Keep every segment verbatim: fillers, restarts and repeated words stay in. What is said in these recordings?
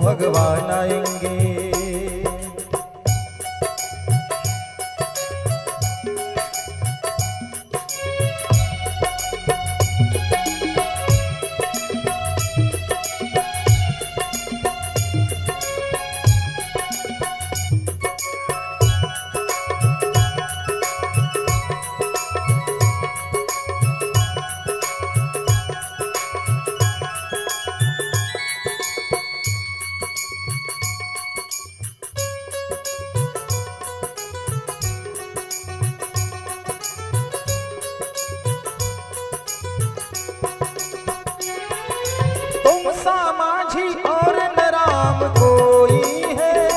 भगवान आएंगे। तुम सा माझी और न राम कोई है,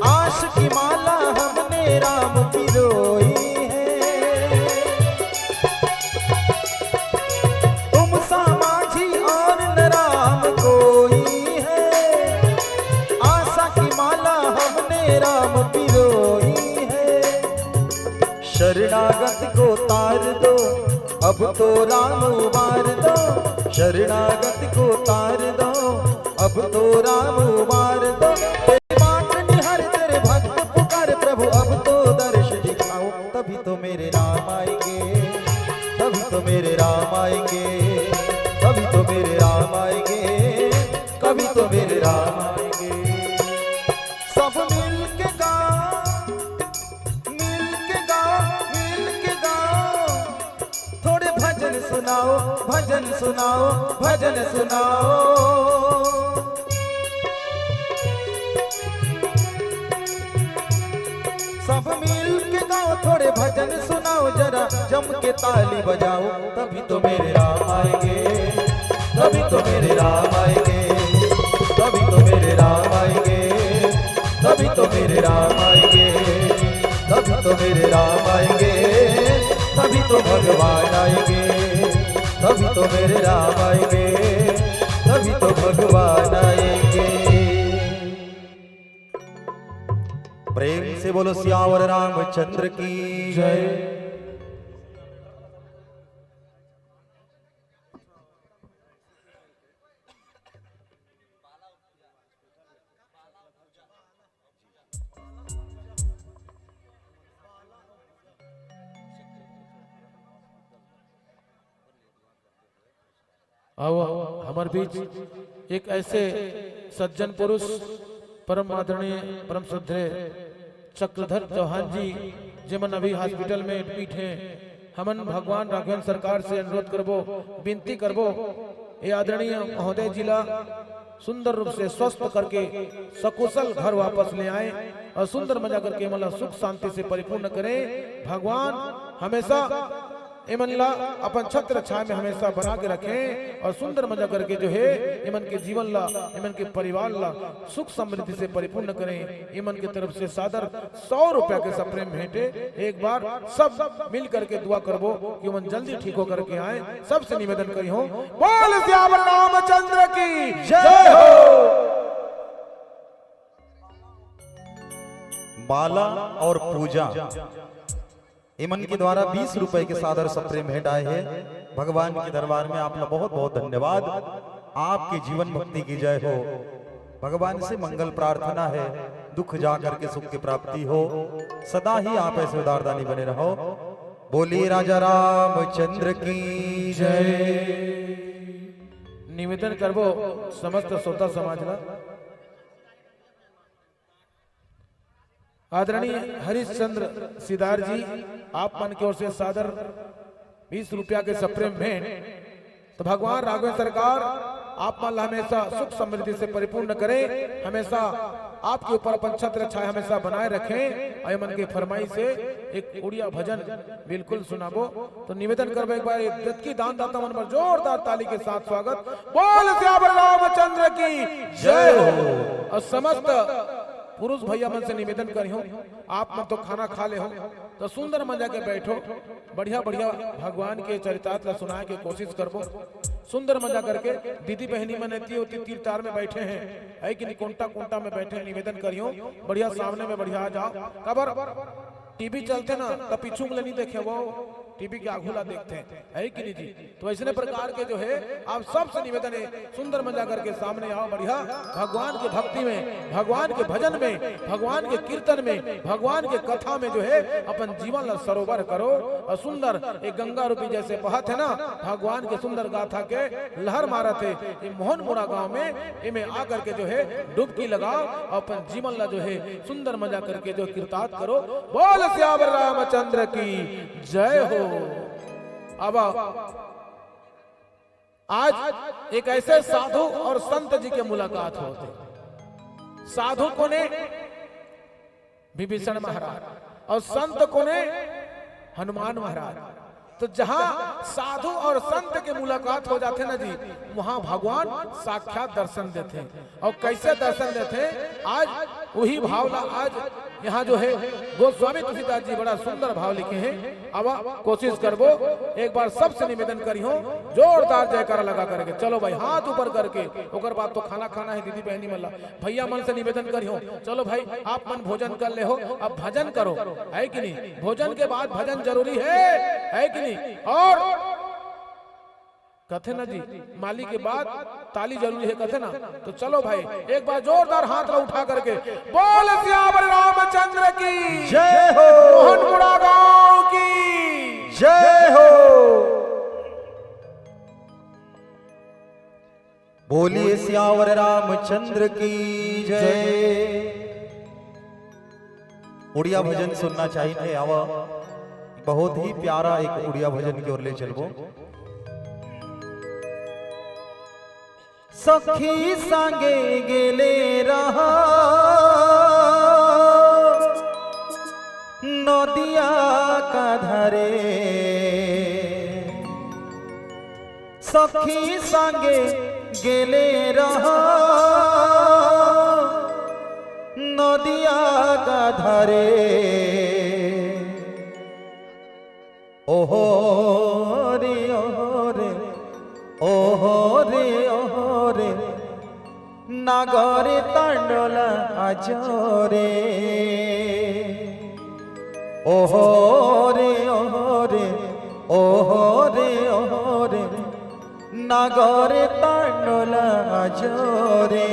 आस की माला हमने राम पिरोई है। तुम सा माझी और न राम कोई है, आसा की माला हमने राम पिरोई है। शरणागत को तार दो, अब तो राम उबार दो। शरणागत को तार दो, अब तो राम उबार दो। तेरी बाट निहार तेरे भक्त पुकार प्रभु, अब तो दर्श दिखाओ। तभी तो मेरे राम आएंगे, तभी तो मेरे राम आएंगे, तभी तो मेरे राम आएंगे, तभी तो मेरे राम आएंगे। सब मिल के गाओ, मिल के गाओ, मिल के गाओ, थोड़े भजन सुनाओ, भजन सुनाओ, भजन सुनाओ। सब मिल के गाओ, थोड़े भजन सुनाओ, जरा जम के ताली बजाओ। तभी तो मेरे राम आएंगे, तभी तो मेरे राम आएंगे, तभी तो मेरे राम आएंगे, तभी तो मेरे राम आएंगे, तभी तो मेरे राम आएंगे, तभी तो भगवान आएंगे, तभी तो मेरे राम आएंगे, तभी तो भगवान आएंगे। प्रेम से बोलो सियावर रामचंद्र की जय। आओ, हमर बीच एक ऐसे सज्जन पुरुष, परम आदरणीय, परम श्रद्धेय चक्रधर चौहान जी, जेमन अभी हॉस्पिटल में एडमिट हैं। हमन भगवान राघवेंद्र सरकार से अनुरोध करबो, विनती करबो, ये आदरणीय महोदय जी ला सुंदर रूप से स्वस्थ करके सकुशल घर वापस ले आए और सुंदर मजा करके, मतलब, सुख शांति से परिपूर्ण करें। भगवान हमेशा एमन ला अपन छत्र छाया में हमेशा बना के रखें और सुंदर मजा करके जो है, एमन के जीवन ला, एमन के परिवार ला सुख समृद्धि से परिपूर्ण करें। एमन के तरफ से सादर सौ रुपया के सप्रेम भेंटे। एक बार सब मिल करके दुआ करबो कि ओमन जल्दी ठीक होकर के आए। सबसे निवेदन करी हो, बोल सियावर रामचंद्र की जय हो। माला और पूजा, इमन के द्वारा बीस रुपए के सादर सप्रेम भेंट आए हे। भगवान के दरबार में आप ला बहुत बहुत धन्यवाद। आपके जीवन भक्ति की जय हो। भगवान से मंगल प्रार्थना है, दुख जा करके सुख की प्राप्ति हो, सदा ही आप ऐसे उदारदानी बने रहो। बोलिए राजा रामचंद्र की जय। निवेदन करबो समस्त श्रोता समाज ला, आदरणीय हरिश्चंद्र सिदार जी, आप मन के ओर से सादर बीस रुपया के सप्रेम भेंट। तो भगवान राघवेंद्र सरकार आप मन ला हमेशा सुख समृद्धि से परिपूर्ण करें, हमेशा आपके ऊपर अपन छत्र छाया हमेशा बनाए रखें। और ये मन के फरमाइश से एक उड़िया भजन बिल्कुल सुनाबो। तो निवेदन करबो एक बार ये जतकी दान दाता मन पर जोरदार ताली के साथ स्वागत। बोल सियावर रामचंद्र की जय हो। और समस्त पुरुष भैया मन से निवेदन करी हूँ, आप मन तो खाना खा ले हो, तो सुंदर मजा के बैठो, बढ़िया बढ़िया भगवान के चरितार्थ ला सुनाए के कोशिश करबो। सुंदर मजा करके दीदी बहनी मन एती ओती तीर तार में बैठे हैं, है कि नहीं, कोंटा कोंटा में बैठे हैं, निवेदन करियो बढ़िया सामने में बढ़िया आ जाओ। काबर टीवी चलथे ना, त पीछू में ले नहीं देखे वो, टीवी के आगू ला देखते हैं, है कि नहीं जी? तो ऐसने प्रकार के जो है, आप सबसे निवेदन है, सुंदर मजा करके सामने आओ, बढ़िया भगवान के भक्ति में, भगवान के भजन में, भगवान के कीर्तन में, भगवान के कथा में जो है, अपन जीवन ला सरोवर करो और सुंदर एक गंगा रूपी जैसे बहत है ना, भगवान के सुंदर गाथा के लहर मारत है। ये मोहनपुरा गांव में एमे आ करके जो है, डुबकी लगाओ और अपन जीवन ला जो है, सुंदर मजा करके जो कृतार्थ करो। बोल सियावर रामचंद्र की जय हो। अब आज एक ऐसे साधु और संत जी के मुलाकात होथे। साधु कोने? विभीषण महाराज। और संत कोने? हनुमान महाराज। तो जहां साधु और संत के मुलाकात हो जाथे ना जी, वहां भगवान साक्षात दर्शन देथे। और कैसे दर्शन देथे, आज वही भाव ला आज यहाँ जो है, गोस्वामी तुलसीदास जी बड़ा सुंदर भाव लिखे हैं। अब कोशिश करबो, एक बार सबसे निवेदन करिहो, जोरदार जयकारा लगा करके। चलो भाई, हाथ ऊपर करके, ओकर बाद तो खाना खाना है दीदी बहनी मन ला। भैया मन से निवेदन करिहो, चलो भाई, आप मन भोजन कर ले हो, अब भजन करो, है कि नहीं? भोजन के बाद भजन जरूरी है, है कि नहीं? और कथे ना जी, माली के बाद ताली जरूरी है, कथे ना। तो चलो भाई, एक बार जोरदार हाथ ला उठा करके बोल सियावर रामचंद्र की जय हो। मोहनपुरा गांव की जय हो। बोलिए सियावर रामचंद्र की जय। उड़िया भजन सुनना चाहिए। आवा, बहुत ही प्यारा एक उड़िया भजन की ओर ले चलबो। सखी संगे गेले रहा नदिया का धरे, सखी संगे गेले रहा नदिया का धरे। ओहो रे, ओहो रे, ओहो रे, ओहो रे, नागरे तांडोला आजो रे। ओहो रे, ओहो रे, ओहो रे, ओहो रे, नागरे तांडोला आजो रे।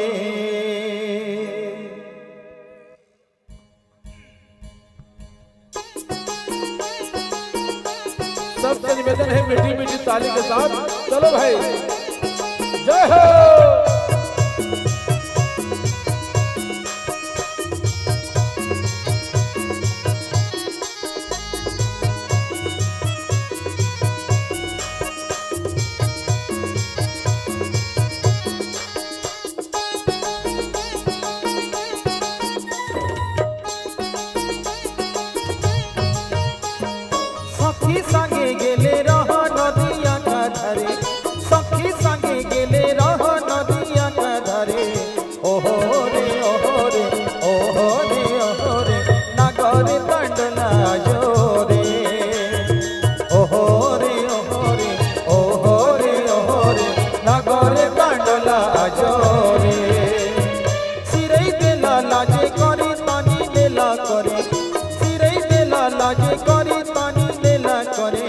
सबसे निवेदन है मीठी मीठी ताली के साथ, चलो भाई, जय हो। सखी संगे गेले रह नदिया का धरे, सखी संगे गेले रह नदिया का धरे। ओहो रे, ओहो रे, ओहो रे, ओहो रे, नागरे तांडोला आजो रे। ओहो रे, ओहो रे, ओहो रे, ओहो रे, नागरे तांडोला आजो रे। सिरई देला लाजे करी तानी लेला करी, सिरई देला लाजे करी तानी लेला करी।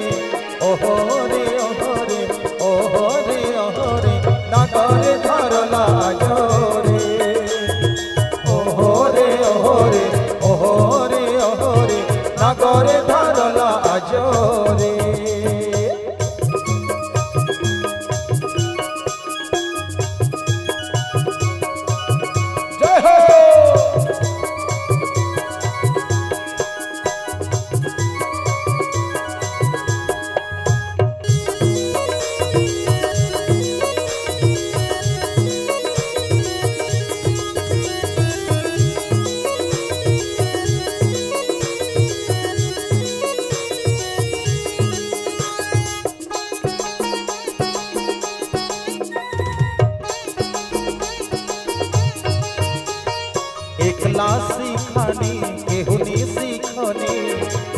ओहो रे, ओहो रे, ओहो रे, ओहो रे, नागरे धरला आजो रे। ओहो रे, ओहो रे, ओहो रे, ओहो रे, नागरे धरला आजो रे। जय हो। एकला सिखानी, केहू नी सिखानी,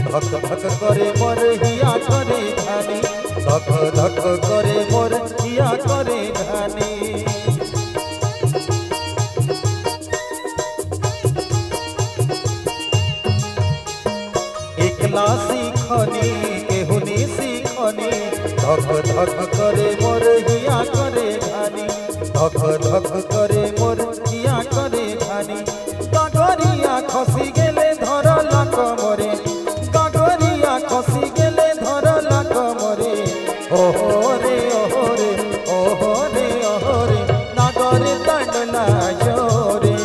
धक धक करे मोर हिया करे धानी, धक धक करे मोर हिया करे धानी। एकला सिखानी, केहू नी धक धक करे मोर हिया करे घानी, धक धक करे मोर हिया करे घानी। गगरिया खसी गेले धरला कमरे, गगरिया खसी गेले धरला कमरे। ओहो रे, ओहो रे, ओहो रे, ओहो रे, नागरे तांडला जोरे।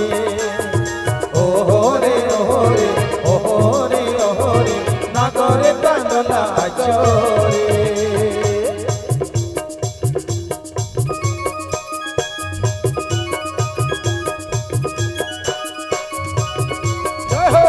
ओहो रे, ओहो रे, ओहो रे, ओहो रे, नागरे तांडला जोरे। जय हो।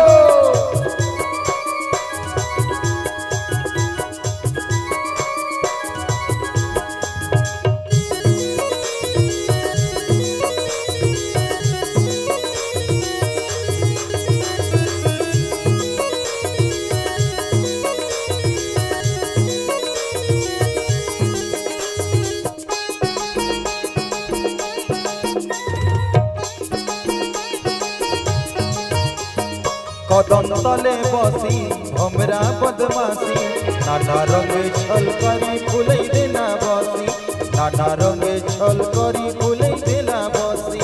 कदम तले बसी भमरा बदमासी, नाना रंगे छल करी फुलै देला बसी, नाना रंगे छल करी फुलै देला बसी।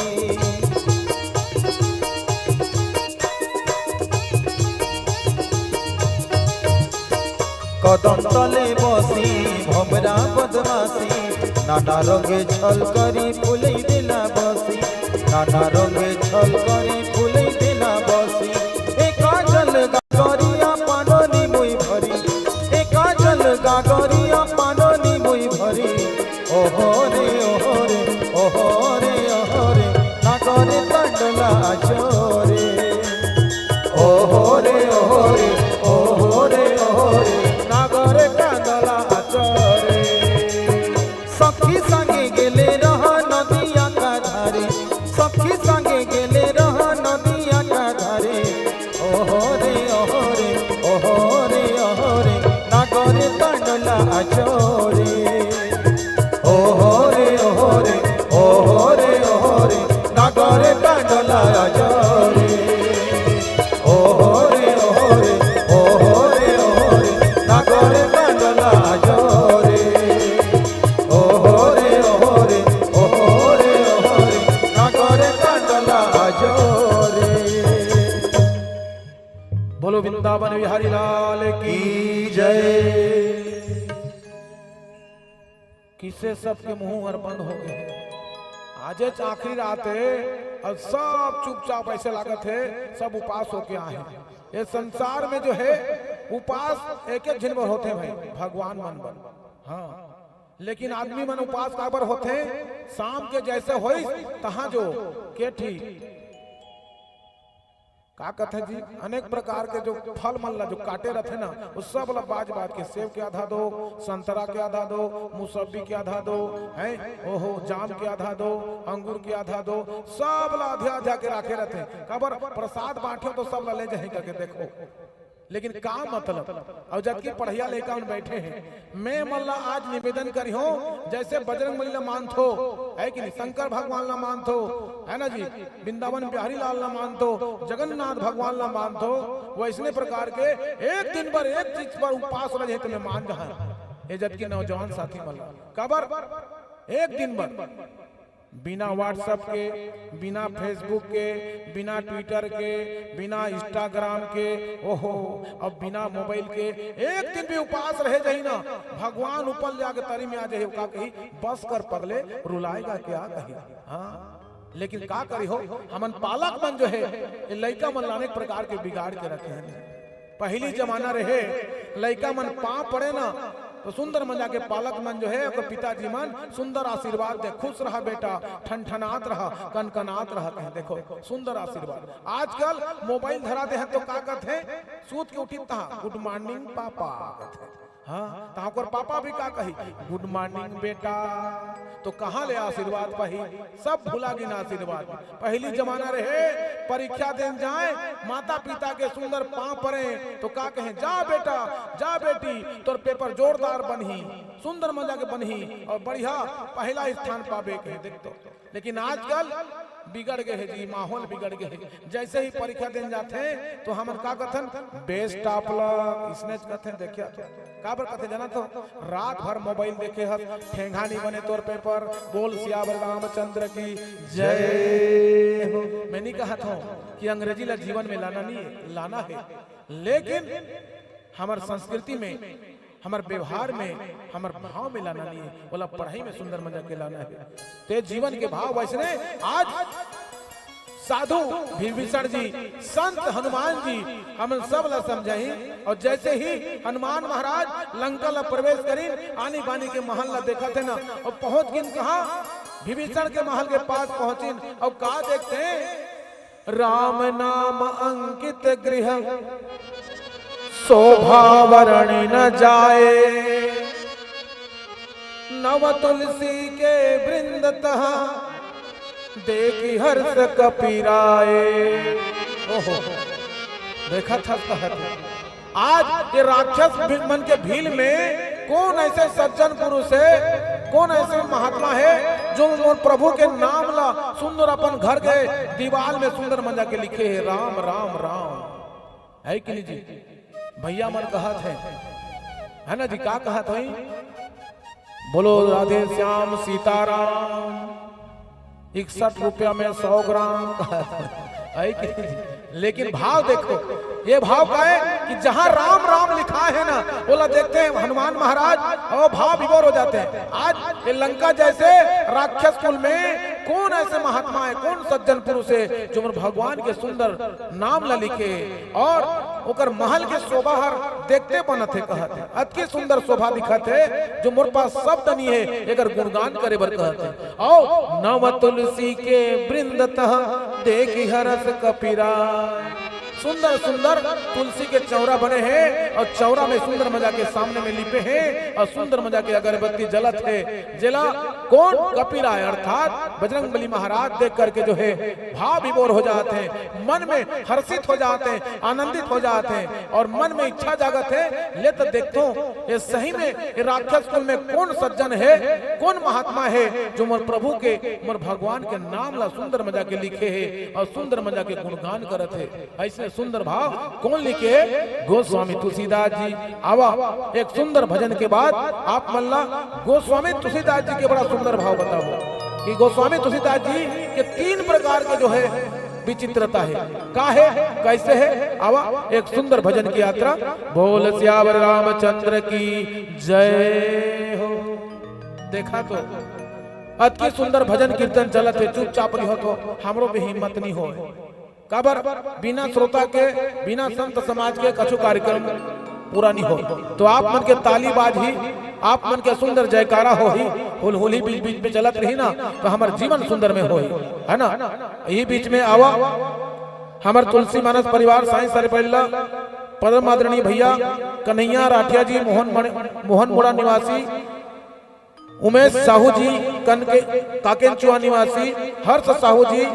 कदम तले बसी भमरा बदमासी, नाना रंगे छल करी फुलै देला बसी, नाना रंगे छल करी फुलै देला बसी। ए काजल गागरिया पाननी मुई भरी, ए काजल गागरिया पाननी मुई भरी। ओहो रे, ओहो रे, ओहो रे, ओहो रे, नागरे तांडला जोरे। ओहो रे, ओहो रे, ओहो रे, ओहो रे, नागरे तांडला जोरे। सखी संगे गेले रह नदिया का धारे, सखी संगे गेले रह नदिया का धारे। ओहो रे, ओहो रे, ओहो रे, ओहो रे, नागरे तांडला जोरे। ओहो रे, ओहो रे, ओहो रे, ओहो रे, नागरे तांडला जोरे। ओहो रे, ओहो रे, ओहो रे, ओहो रे, नागरे तांडला जोरे। ओहो रे, ओहो रे, ओहो रे, ओहो रे, नागरे तांडला जोरे। बोलो वृंदावन बिहारी लाल की जय। किसे सबके मुंह हर बंद हो गए। आजेच आखिरी रात है और सब चुपचाप ऐसे लागत है, सब उपास होके आए हैं। ये संसार में जो है, उपास एक एक झिन बर होथे भाई, भगवान मन बर। हाँ, लेकिन आदमी मन उपास काबर होथे? शाम के जैसे होइस, तहाँ जो केठी का कथे जी, अनेक प्रकार के जो फल मन ला जो काटे रथे ना, वो सब ला बाज बाज के, सेब के आधा दो, संतरा के आधा दो, मुसब्बी के आधा दो, हैं, ओहो, जाम के आधा दो, अंगूर के आधा दो, सब ला आधा आधा के राखे रथे। काबर? प्रसाद बांटियो तो सब ला ले जाही करके। देखो, लेकिन का मतलब? अउ जबकि पढ़िया लइका मन बैठे हैं, मैं मन ला आज निवेदन करिहों, जैसे बजरंग बली ला मानथो, है कि नहीं? शंकर भगवान ला मानथो, है ना जी? वृंदावन बिहारी लाल ला मानथो, जगन्नाथ भगवान ला मानथो, वैसने प्रकार के एक दिन बर एक चीज पर उपास रह जाही त मैं मान जाहूं। ये जबकि नौजवान साथी मन ला, काबर? एक दिन बर बिना WhatsApp के, बिना Facebook के, बिना Twitter के, बिना Instagram के, ओहो, अब बिना मोबाइल के एक दिन भी उपास रहे जाही ना, भगवान ऊपर ले आके तरी में आ जाही, का कही, "बस कर पगले, रुलाएगा क्या?" कही। हाँ, लेकिन का करिहो, हमन पालक मन जो है, ये लइका मन ला अनेक प्रकार के बिगाड़ के रखे हैं। पहिली जमाना रहे, लइका मन पाँव पड़े ना, तो सुंदर मजा के पालक मन जो है, ओकर पिताजी मन सुंदर आशीर्वाद दे, "खुश रहा बेटा, ठनठनात रहा, कनकनात रहा," कहे। देखो, सुंदर आशीर्वाद। आजकल मोबाइल धरा दे हैं तो का कहते हैं? सूत के उठी तहाँ, "Good morning पापा," कहते हैं। हाँ, तहाँ ओकर पापा भी का कही, "Good morning बेटा।" तो कहाँ ले आशीर्वाद पाही? सब भुला गिन आशीर्वाद। पहिली जमाना रहे, परीक्षा देन जाए, माता पिता के सुंदर पाँव परे, तो का कहे, "जा बेटा, जा बेटी, तोर पेपर जोरदार बनही, सुंदर मजा के बनही और बढ़िया पहला स्थान पाबे," कहे। देख तो, लेकिन आजकल बिगड़ गए हे जी, माहौल बिगड़ गए हे। जैसे ही परीक्षा देन जाथे तो हमन का कथन, बेस्ट आप ला इसने कथन। देखिया तो काबर कथे जाना तो, रात भर मोबाइल देखे हस, ठेंगा नहीं बने तोर पेपर। बोल सियावर रामचंद्र की जय हो। मैं नहीं कहत हूँ कि अंग्रेजी ला जीवन में लाना नहीं है, लाना है, लेकिन हमर संस्कृति में, हमर व्यवहार में, हमर भाव में लाना नहीं है, ओला पढ़ाई में सुंदर मजा के लाना है। ते जीवन के भाव वैसने आज साधु विभीषण जी, संत हनुमान जी हमन सब ला समझाही। और जैसे ही हनुमान महाराज लंका ला प्रवेश करिन, आनी बानी के महल ला देखत हे ना, और पहुंच गिन कहाँ, विभीषण के महल के पास पहुंचिन। और का देखते हैं, राम नाम अंकित गृह शोभा वर्णि न जाए। नव तुलसी के वृंद तहाँ देखि हर्ष कपिराए। ओहो, देखा था कहत। आज ये राक्षस भी-, मन के भील में कौन ऐसे सज्जन पुरुष है, कौन ऐसे महात्मा है जो मोर प्रभु के नाम ला सुंदर अपन घर के दीवाल में सुंदर मजा के लिखे है, राम राम राम। है कि नहीं जी? भैया मन कहत है, है ना जी, का कहत है? बोलो राधे श्याम सीताराम। इकसठ रुपया में सौ ग्राम कहत है कि नहीं जी? लेकिन भाव देखो, ये भाव का है कि जहां राम राम लिखा है ना, ओला देखते हैं हनुमान महाराज, और भाव विभोर हो जाते हैं। आज ये लंका जैसे राक्षस कुल में कौन ऐसे महात्मा है, कौन सज्जन पुरुष है जो मोर भगवान के सुंदर नाम ला लिखे और ओकर महल के शोभा हर देखते बनत हे कहत हे। अतकी सुंदर शोभा दिखत हे जो मोर पास शब्द नहीं है एकर गुणगान करे बर कहत हे। और नव तुलसी के वृंद तह देखि हरस कपिराय। सुंदर सुंदर तुलसी के चौरा बने हे और चौरा में सुंदर मजा के सामने में लिपे हे और सुंदर मजा के अगरबत्ती जलत हे। जेला कौन कपिराय अर्थात बजरंग बली महाराज देख करके जो है भाव विभोर हो जात हे, मन में हर्षित हो जात हे, आनंदित हो जात हे और मन में इच्छा जागत हे, ले तो देखथों ये सही में ये राक्षस कुल में कौन सज्जन हे, कौन महात्मा हे जो मोर प्रभु के, मोर भगवान के नाम ला सुंदर मजा के लिखे हे और सुंदर मजा के गुणगान करत हे। ऐसे सुंदर भाव कौन लिखे? गोस्वामी तुलसीदास जी। आवा, एक सुंदर भजन के बाद आप मन ला गोस्वामी तुलसीदास जी के बड़ा सुंदर भाव बताबो कि गोस्वामी तुलसीदास जी के तीन प्रकार के जो है विचित्रता है, का है, कैसे है। आवा, एक सुंदर भजन की यात्रा। बोल सियावर रामचंद्र की जय हो। देखा तो, अतकी सुंदर भजन कीर्तन चलत हे, चुपचाप रहो तो हमरो भी हिम्मत नहीं होय। काबर? बिना श्रोता के, बिना संत समाज के कछु कार्यक्रम पूरा नहीं हो। तो आप मन के ताली बाजही, आप मन के सुंदर जयकारा होही, हुलहुली बीच बीच में चलत रही ना, तो हमर जीवन सुंदर में होही, है ना? यही बीच में आवा, हमर तुलसी मानस परिवार साईं सरेपल्ला, परम आदरणीय भैया कन्हैया राठिया जी, मोहन मण-, मोहन मुड़ा निवासी, उमेश साहू जी, कन के काकेनचुआ निवासी, हर्ष साहू जी,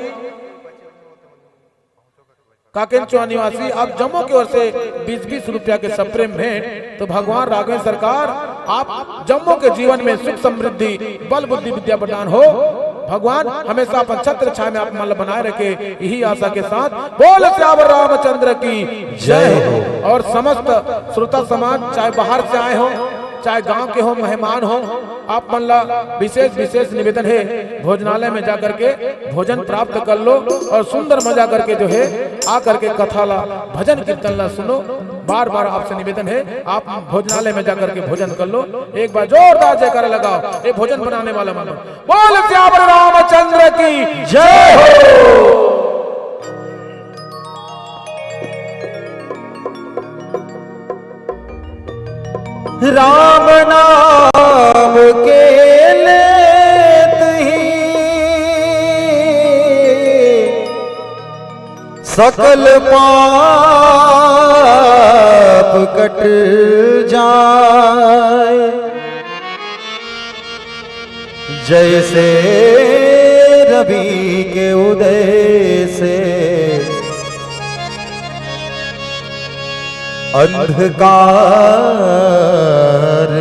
काकेनचुआ निवासी, आप जम्मो के ओर से बीस बीस रुपया के सप्रेम भेंट। तो भगवान राघवेंद्र सरकार आप जम्मो के जीवन में सुख समृद्धि, बल बुद्धि विद्या प्रदान हो। भगवान हमेशा अपन छत्र छाया में आप मन ला बनाए रखे, यही आशा के साथ बोल सियावर रामचंद्र की जय हो। और समस्त श्रोता समाज, चाहे बाहर से आए हो, चाहे गांव के हो, मेहमान हो, आप मन ला विशेष, विशेष निवेदन हे, भोजनालय में जाकर के भोजन प्राप्त कर लो और सुंदर मजा करके जो है, आ करके कथा ला, भजन कीर्तन ला सुनो। बार बार आपसे निवेदन हे, आप भोजनालय में जाकर के भोजन कर लो। एक बार जोरदार जयकारा लगाओ ये भोजन बनाने वाला मन। बोल सियावर रामचंद्र की जय हो। राम नाम के लेत ही सकल पाप कट जाए। जैसे रवि के उदय से अंधकार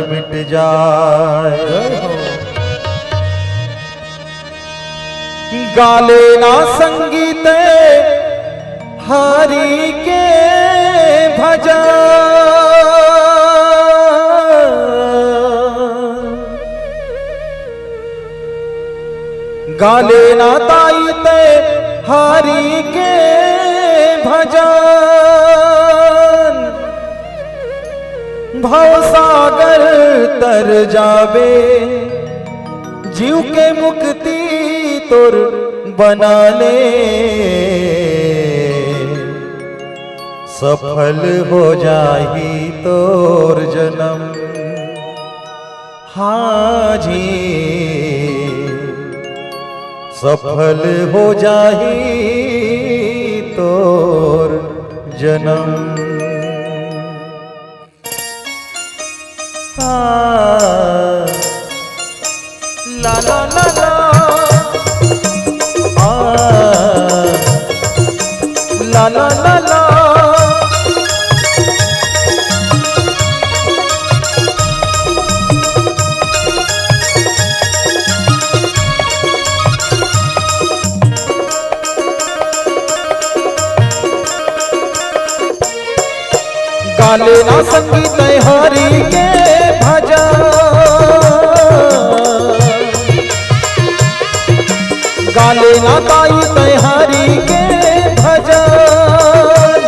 मिट जाए। गाले ना संगीत हरि के भजन, गाले ना ताई ते हरि के भजन। भवसागर तर जाबे, जीव के मुक्ति तोर बना ले। सफल हो जाही तोर जनम, हाँ जी, सफल हो जाही तोर जनम। आ, ला ला ला ला। आ, ला ला ला ला। गाले ना संगीत हरि के भजन, गाले ना ताई ते हरि के भजन।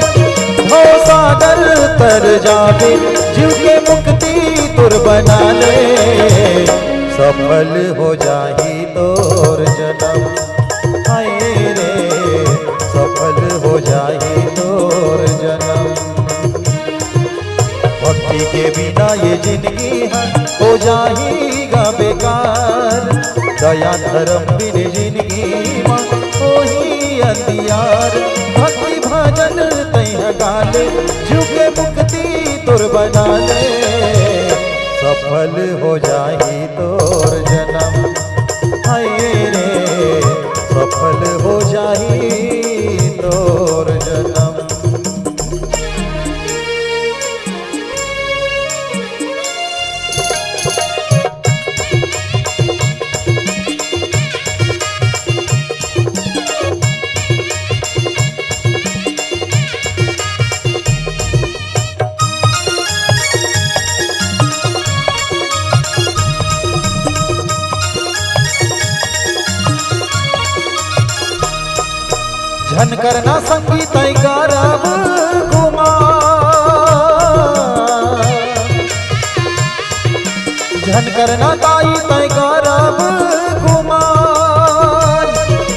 भवसागर तर जाबे, जीव के मुक्ति तोर बना ले। सफल हो जाही तोर जनम, हाय रे, सफल हो जाही तोर जनम। भक्ति के बिना ये जिंदगी ह हो जाही गा बेकार, दया धर्म बिन जिंदगी म होही अंधियार। भक्ति भजन तैं ह गा ले, जीव के मुक्ति तोर बना ले। सफल हो जाही तोर जनम, हाय रे, सफल हो जाही तोर जनम। झन करना संगी तैं करब गुमान, झन करना ताई तैं करब गुमान।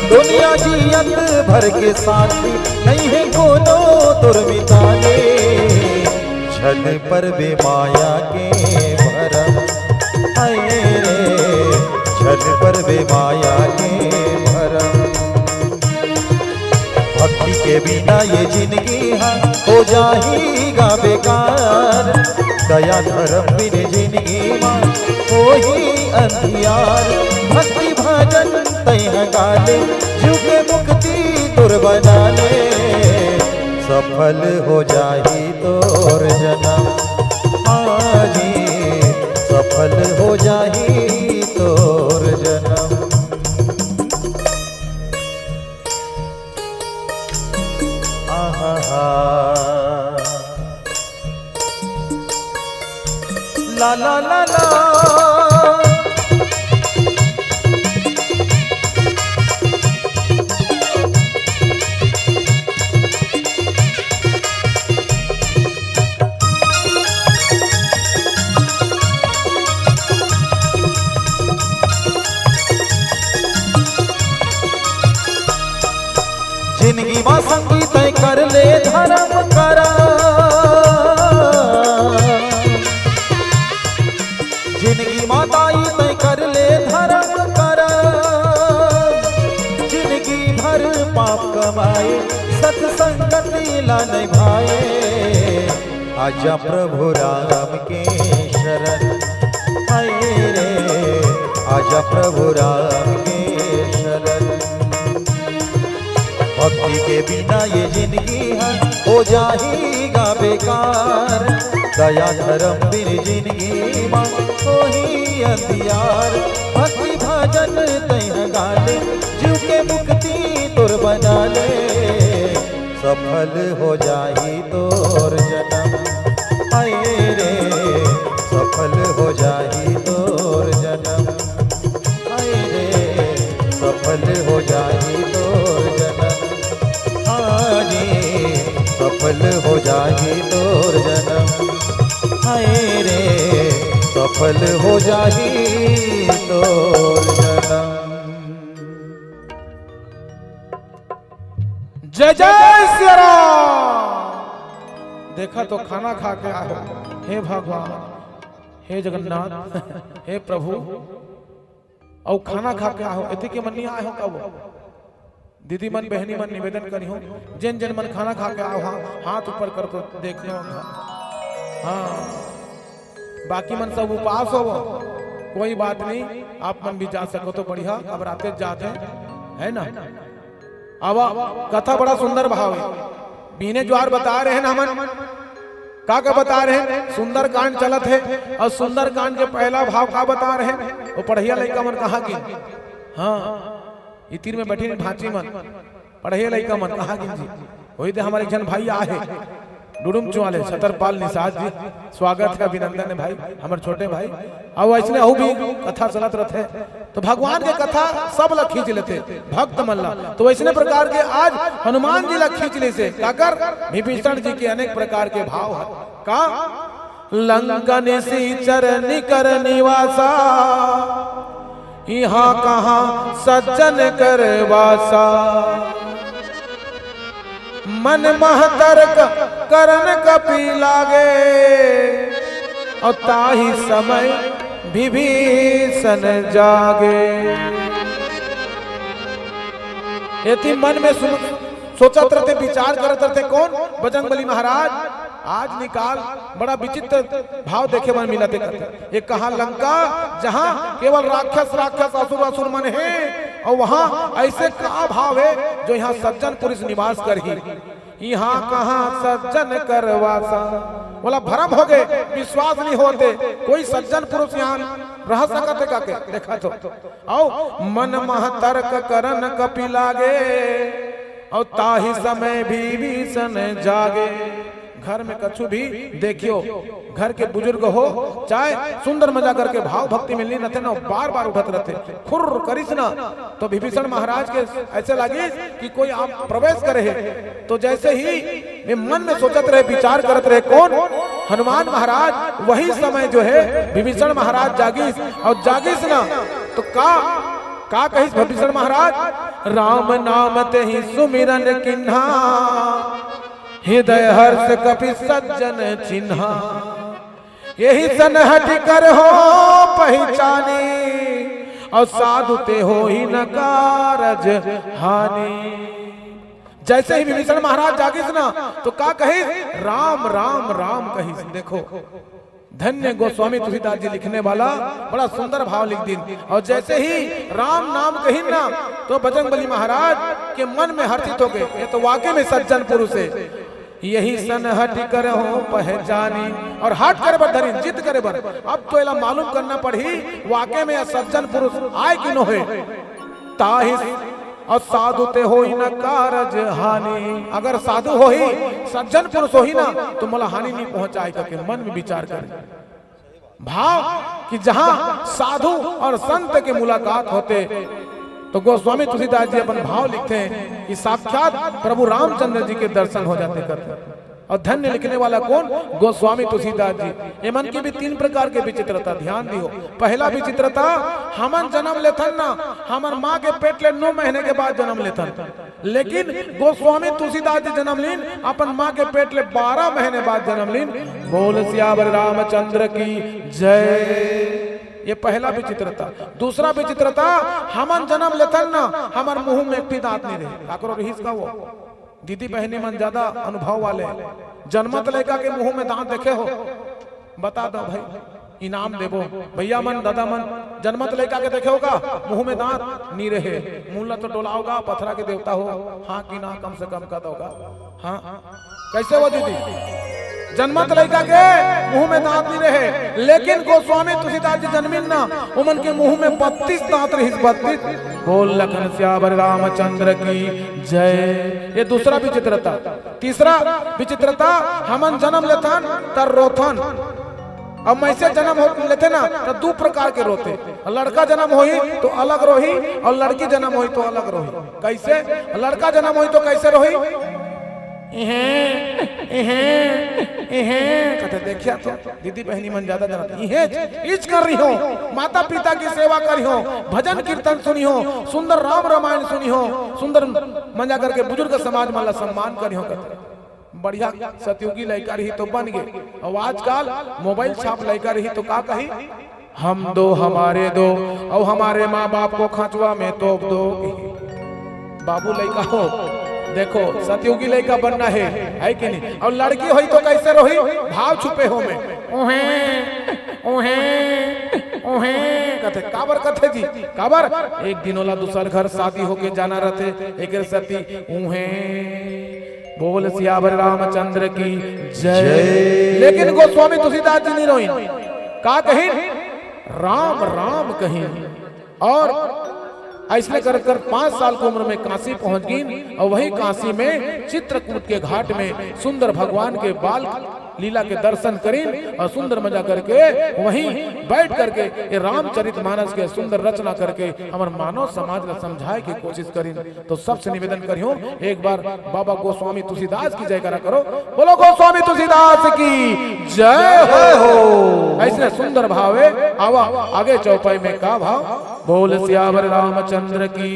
दुनिया जियत भर के साथी, नइ हे कोनो तोर मितानी। झन परबे माया के भरम, हाय रे, झन परबे माया के भरम। भक्ति के बिना ये जिंदगी ह हो जाही गा बेकार, दया धर्म बिन जिंदगी म होही अंधियार। भक्ति भजन तैं ह गा ले, जीव के मुक्ति तोर बना ले। सफल हो जाही तोर जनम, हाँ जी, सफल हो जाही तोर जनम। आहा हा। ला ला ला ला। जिंदगी मा संगी तैं कर ले धर्म करम, जिंदगी मा ताई तैं कर ले धर्म करम। जिंदगी भर पाप कमाए, सत संगति ला निभाए। आजा प्रभु राम के शरण, हाय रे, आजा प्रभु राम के शरण। भक्ति के बिना ये जिंदगी ह हो जाही गा बेकार, दया धर्म बिन जिंदगी म होही अंधियार। भक्ति भजन तैं ह गा ले, जीव के मुक्ति सफल हो जाही तोर जनम, हाय रे, सफल हो जाही तोर जनम, हाय रे, सफल हो जाही तोर जनम, हाँ जी, सफल हो जाही तोर जनम, हाय रे, सफल हो जाही तोर जनम। जय जय सिया राम। देखा तो खाना खा के आए हो। हे भगवान, हे जगन्नाथ, हे प्रभु, अउ खाना खा के आए हो, एती के मन नहीं आए हो कब? दीदी मन, बहनी मन, निवेदन करी हो, जेन जेन मन खाना खा के आए हो, हाथ ऊपर कर तो देखना। हाँ, बाकी मन सब उपास हो, कोई बात नहीं, आप मन भी जा सको तो बढ़िया। अब राते जाते हैं, है ना? अब कथा बड़ा सुंदर भाव है। बीने ज्वार बता रहे हैं ना हमन, का का बता रहे हैं? सुंदरकांड चलत है, और सुंदरकांड के पहला भाव का बता रहे हैं? वो पढ़िया लइका मन कहाँ गिन? हाँ, इतिर में बैठे भांची मन, पढ़िया लइका मन कहाँ गिन जी? वही दे हमारे एक झन भाई आए हैं, डुडुम चुआले छतरपाल निषाद जी, स्वागत है, अभिनंदन है भाई, हमारे छोटे भाई। अब वैसने अहू भी कथा चलत रहते, तो भगवान के कथा सब ला खींच लेते, भक्त मन ला। तो वैसने प्रकार के आज हनुमान जी ला खींच ले से, काकर? विभीषण जी के अनेक प्रकार के भाव है। का? लंका निशिचर निकर निवासा, इहाँ कहाँ सज्जन कर वासा। मन महतर्क करन कपि लागे, और ताहि समय विभीषण जागे। एती मन में सुन, सोचत रहते, विचार करत रहते, कौन? बजरंगबली महाराज। आज निकाल, बड़ा विचित्र भाव देखे बर मिलत हे। एक कहाँ लंका, जहाँ केवल राक्षस, राक्षस, असुर, असुर मन हे, और वहाँ ऐसे का भाव हे जो यहाँ सज्जन पुरुष निवास करही? यहाँ कहाँ सज्जन कर वासा? बोला भरम हो गे, विश्वास नहीं होते, कोई सज्जन पुरुष यहाँ रह सकत हे का के? देखा तो, अउ मन महतर्क करन कपि लागे, अउ ताहि समय विभीषण जागे। घर में कछु भी देखियो, घर के बुजुर्ग हो, चाहे सुंदर मजा करके भाव भक्ति में लीन रहते ना, बार बार उठत रहते, खुर्र करिस ना, तो विभीषण महाराज के ऐसे लागिस कि कोई आप प्रवेश करे हे। तो जैसे ही वे मन में सोचत रहे, विचार करत रहे, कौन? हनुमान महाराज। वही समय जो है विभीषण महाराज जागिस, और जागिस ना तो का, का कहिस विभीषण महाराज? राम नाम तेहि सुमिरन किन्हा, हृदय हर्ष कपि सज्जन चिन्हा। यही सन हटि कर हो पहचानी, और साधु ते होई न कारज हानि। जैसे ही विभीषण महाराज जागिस ना, तो का कहिस? राम, राम, राम कहिस। देखो, धन्य गोस्वामी तुलसीदास जी लिखने वाला, बड़ा सुंदर भाव लिख दीन। और जैसे ही राम नाम कहिन ना, तो बजरंगबली महाराज के मन में हर्षित हो गए, ये तो वाकई में सज्जन पुरुष हे। यही सन हटि कर हो पहचानी, और हट करे बर धरिन, जिद करे बर। अब तो एला मालूम करना पड़ही, वाकई में यह सज्जन पुरुष आय कि नो हे। ताहि और साधु ते होई न कारज हानि। अगर साधु होही, सज्जन पुरुष होही ना, तो मोला हानि नहीं पहुंचाय करके मन में विचार करे। भाव कि जहां साधु और संत के मुलाकात होते, तो गोस्वामी तुलसीदास जी अपन भाव लिखते हैं कि साक्षात प्रभु रामचंद्र जी के दर्शन हो जाते करते। और धन्य लिखने वाला कौन? गोस्वामी तुलसीदास जी। एमन के भी तीन प्रकार के विचित्रता, ध्यान दियो। पहला विचित्रता, हमन जन्म लेथन ना, हमर माँ के पेट ले नौ महीने के बाद जन्म लेथन, लेकिन गोस्वामी तुलसीदास जी जन्म लीन अपन माँ के पेट ले बारह महीने बाद जन्म लीन। बोल सियावर रामचंद्र की जय। ये पहला विचित्रता। दूसरा विचित्रता, हमन जन्म लेथन ना, हमर मुंह में एक भी दांत नहीं रहे। काकरो रहीस का वो? दीदी बहनी मन ज्यादा अनुभव वाले, जन्मत लइका के मुंह में दांत देखे हो? बता दो भाई, इनाम देबो। भैया मन, दादा मन, जन्मत लइका के देखे हो का मुंह में दांत? नी रहे। मुंह ला तो डोलाओगा, पथरा के देवता हो, हाँ कि ना, कम से कम का दोगा। हाँ, कैसे हो दीदी? जनमत लइका के मुंह में दांत नहीं रहे, लेकिन गोस्वामी तुलसीदास जी जनमिन ना, ओमन के मुंह में बत्तीस दांत रहिस, बत्तीस। बोल लखन सियावर रामचंद्र की जय। ये दूसरा विचित्रता। तीसरा विचित्रता, हमन जन्म लेथन त रोथन, अब मइसे जन्म हो लेथे ना, त दू प्रकार के रोथे। लड़का जन्म होही तो अलग रोही, और लड़की जन्म होही तो अलग रोही। कैसे? लड़का जन्म होही तो कैसे रोही? इहें, इहें, इहें कथे। देखिया तो दीदी बहनी मन ज्यादा जानत, इहें इच कर रही हो, माता पिता की सेवा करी हो, भजन कीर्तन सुनी हो, सुंदर राम रामायण सुनी हो, सुंदर मजा करके बुजुर्ग समाज मन ला सम्मान करी हो कथे। बढ़िया सतयुगी लइका रही तो बन गे, और आजकल मोबाइल छाप लइका रही तो का कही? हम दो, हमारे दो, और हमारे माँ बाप को खांचवा में तोप दो। बाबू लइका हो, देखो, सतयुगी लइका बनना है, है कि नहीं? और लड़की होई तो कैसे रोही? भाव छुपे हो में, ओहे, ओहे, ओहे कथे। काबर कथे जी? काबर? एक दिन ओला दूसर घर शादी होके जाना रहथे, एकर सेती उहे। बोल सियावर रामचंद्र की जय। जय। लेकिन गोस्वामी तुलसीदास जी नहीं रोइन, का कहिन? राम राम कहिन। और अइसने कर कर पाँच साल की उम्र में काशी पहुंच गइन, और वही काशी में चित्रकूट के घाट में सुंदर भगवान के बाल लीला के दर्शन करिन, और सुंदर मजा करके वहीं बैठ करके ये रामचरित मानस के सुंदर रचना करके हमर मानव समाज ला समझाए के कोशिश करिन। तो सबसे निवेदन करियो, एक बार बाबा गोस्वामी तुलसीदास की जयकारा करो। बोलो गोस्वामी तुलसीदास की जय हो। ऐसने सुंदर भावे आवा आगे चौपाई में का भाव? बोल सियावर रामचंद्र की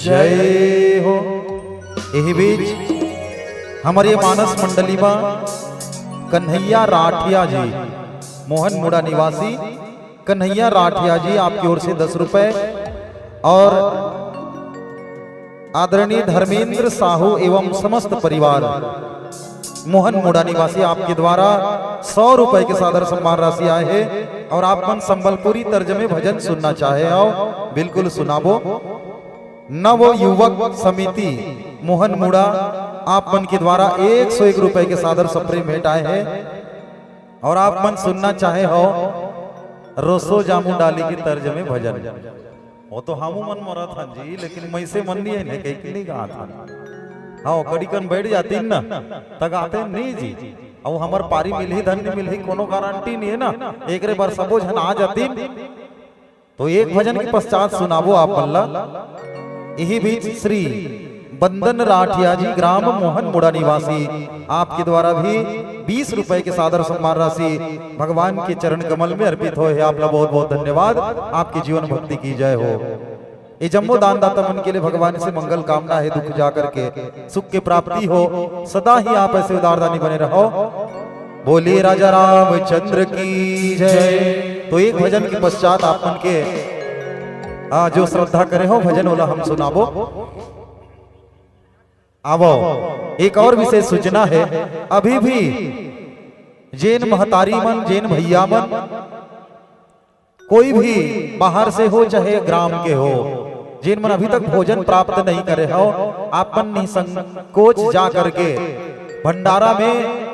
जय हो। यही बीच हमर ये मानस मंडली मा कन्हैया राठिया जी, मोहन मुड़ा निवासी, कन्हैया राठिया जी, आपकी ओर से दस रुपए, और आदरणीय धर्मेंद्र साहू एवं समस्त परिवार मोहन मुड़ा निवासी, आपके द्वारा सौ रुपए के सादर सम्मान राशि आए हे, और आप मन संबलपुरी तर्ज में भजन सुनना चाहे हो, बिल्कुल सुनाबो। नव युवक समिति मोहन मुड़ा, आप मन के द्वारा एक सौ एक रुपए के सादर सप्रेम भेंट आए हे, और आप मन सुनना चाहे हो रोसो जामू डाली के तर्ज में भजन। वो तो हमू मन मरत हन जी, लेकिन मइसे मन नहीं है, नहीं कहीं नहीं गात हन। हाँ, कड़ी कन बैठ जाती न, त गाते नहीं जी। अब हमर पारी मिलही धन नहीं मिलही, कोनो गारंटी नहीं है ना। एकरे बर सबो झन आ जाती। तो एक भजन के पश्चात सुनाबो आप मन ला। यही बीच श्री बंदन राठिया जी, ग्राम मोहन मुड़ा निवासी, आपके द्वारा भी बीस रुपए के सादर सम्मान राशि भगवान के चरण कमल में अर्पित होए हे। आप ला बहुत बहुत धन्यवाद, आपके जीवन भक्ति की जय हो। ये जम्मो दान दाता मन के लिए भगवान से मंगल कामना है, दुख जा करके सुख के प्राप्ति हो, सदा ही आप ऐसे उदारदानी बने रहो। बोलिए राजा रामचंद्र की जय। तो एक भजन के पश्चात आप मन के, आ, जो श्रद्धा करे हो भजन वाला हम सुनाबो। आवो, एक और विशेष सूचना है, अभी भी जेन महतारी मन, जेन भैया मन, कोई भी बाहर से हो चाहे ग्राम के हो, जेन मन अभी तक भोजन प्राप्त नहीं करे हो, आप मन निसंकोच जा करके भंडारा में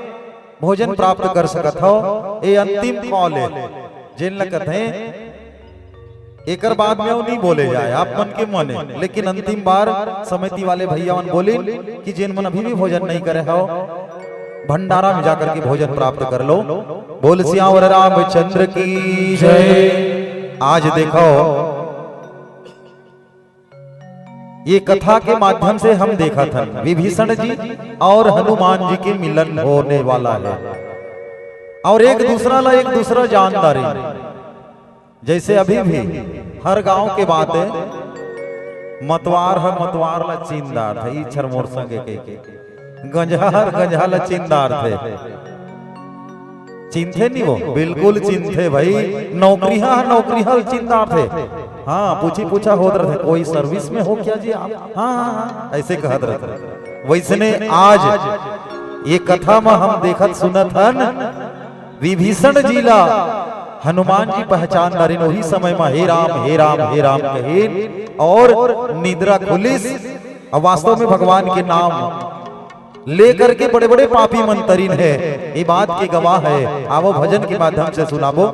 भोजन प्राप्त कर सकत हो। ये अंतिम कॉल है, जेन ल कथे एकर बाद में वो नहीं बोले जाए, आप मन के मन है। लेकिन अंतिम बार समिति वाले भैया मन बोलिन कि जेन मन अभी भी भोजन नहीं करे हो, भंडारा में जाकर के भोजन प्राप्त कर लो। बोल सियावर रामचंद्र की जय। आज देखो, ये कथा के माध्यम से हम देखत हन विभीषण जी और हनुमान जी के मिलन होने वाला है, और एक दूसरा ला एक दूसरा जानदारी। जैसे अभी भी हर गांव के बात है, मतवार ह मतवार ला चिन्ह डारथे, ई छर मोर संगे कहिके। गंजहा हर गंजहा ला चिन्ह डारथे। चिन्हथे नहीं वो, बिल्कुल चिन्हथे भाई। नौकरिहा ह नौकरिहा ला चिन्ह डारथे। हाँ, पूछी पूछा होत रथे, "कोई सर्विस में हो क्या जी आप?" "हाँ, हाँ, हाँ," ऐसे कहत रथे। वैसने आज ये कथा में हम देखत सुनत हन, विभीषण जी ला हनुमान जी पहचान डारिन, वही समय में "हे राम, हे राम, हे राम" कहिन और निद्रा खुलिस। अब वास्तव में भगवान के नाम लेकर के बड़े बड़े पापी मन तरिन हे। ये बात के गवाह हे। आवो भजन के माध्यम से सुनाबो।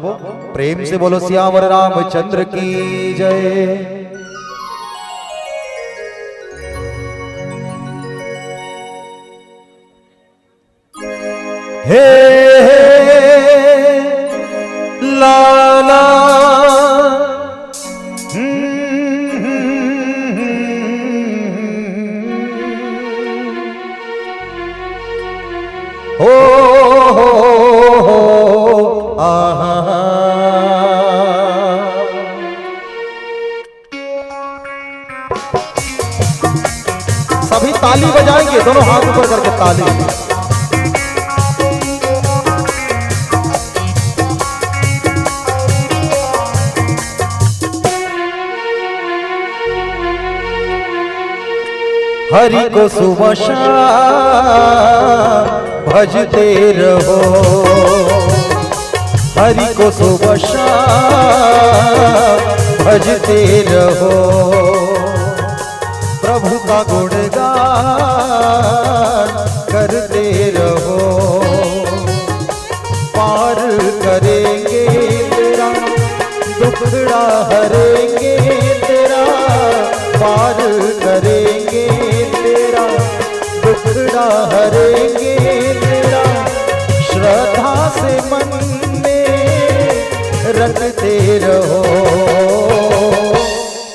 प्रेम से बोलो सियावर रामचंद्र की जय। हे, हे, लाला। हो, हो, हो, आहा। सभी ताली बजाएंगे, दोनों हाथ ऊपर करके ताली। हरि को सुबह शाम भजते रहो, हरि को सुबह शाम भजते रहो, प्रभु का गुणगान करते रहो। पार करेंगे तेरा, दुखड़ा हरेंगे तेरा, पार करेंगे तेरा, दुखड़ा हरेंगे तेरा। श्रद्धा से मन में रखते रहो,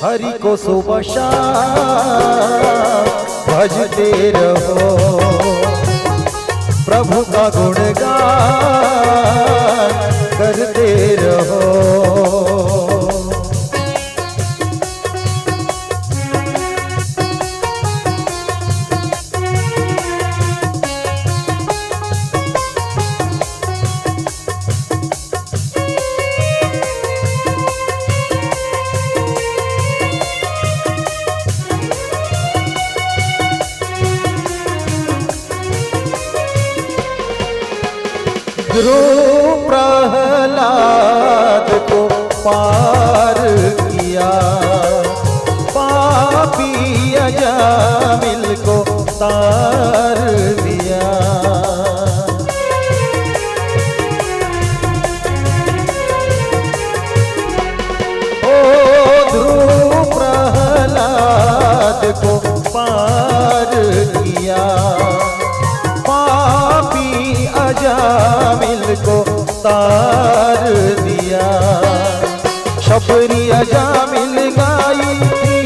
हरि को सुबह शाम भजते रहो, प्रभु का गुणगान करते रहो। ध्रुव प्रहलाद को पार किया, पापी अजामिल को तार दिया। ओ ध्रुव प्रहलाद को पार किया, पापी अजामिल को तार दिया। शबरी अजामिल गाई थी,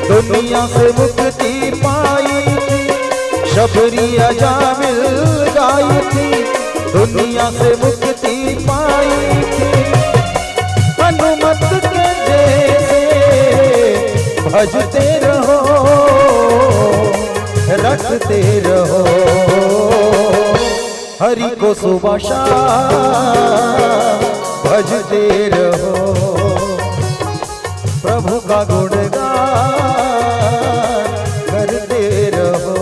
दुनिया से मुक्ति पाई थी। शबरी अजामिल गाई थी, दुनिया से मुक्ति पाई थी। हनुमत के जैसे भजते रहो, रटते रहो, हरि को सुबह शाम भजते रहो, प्रभु का गुणगान करते रहो।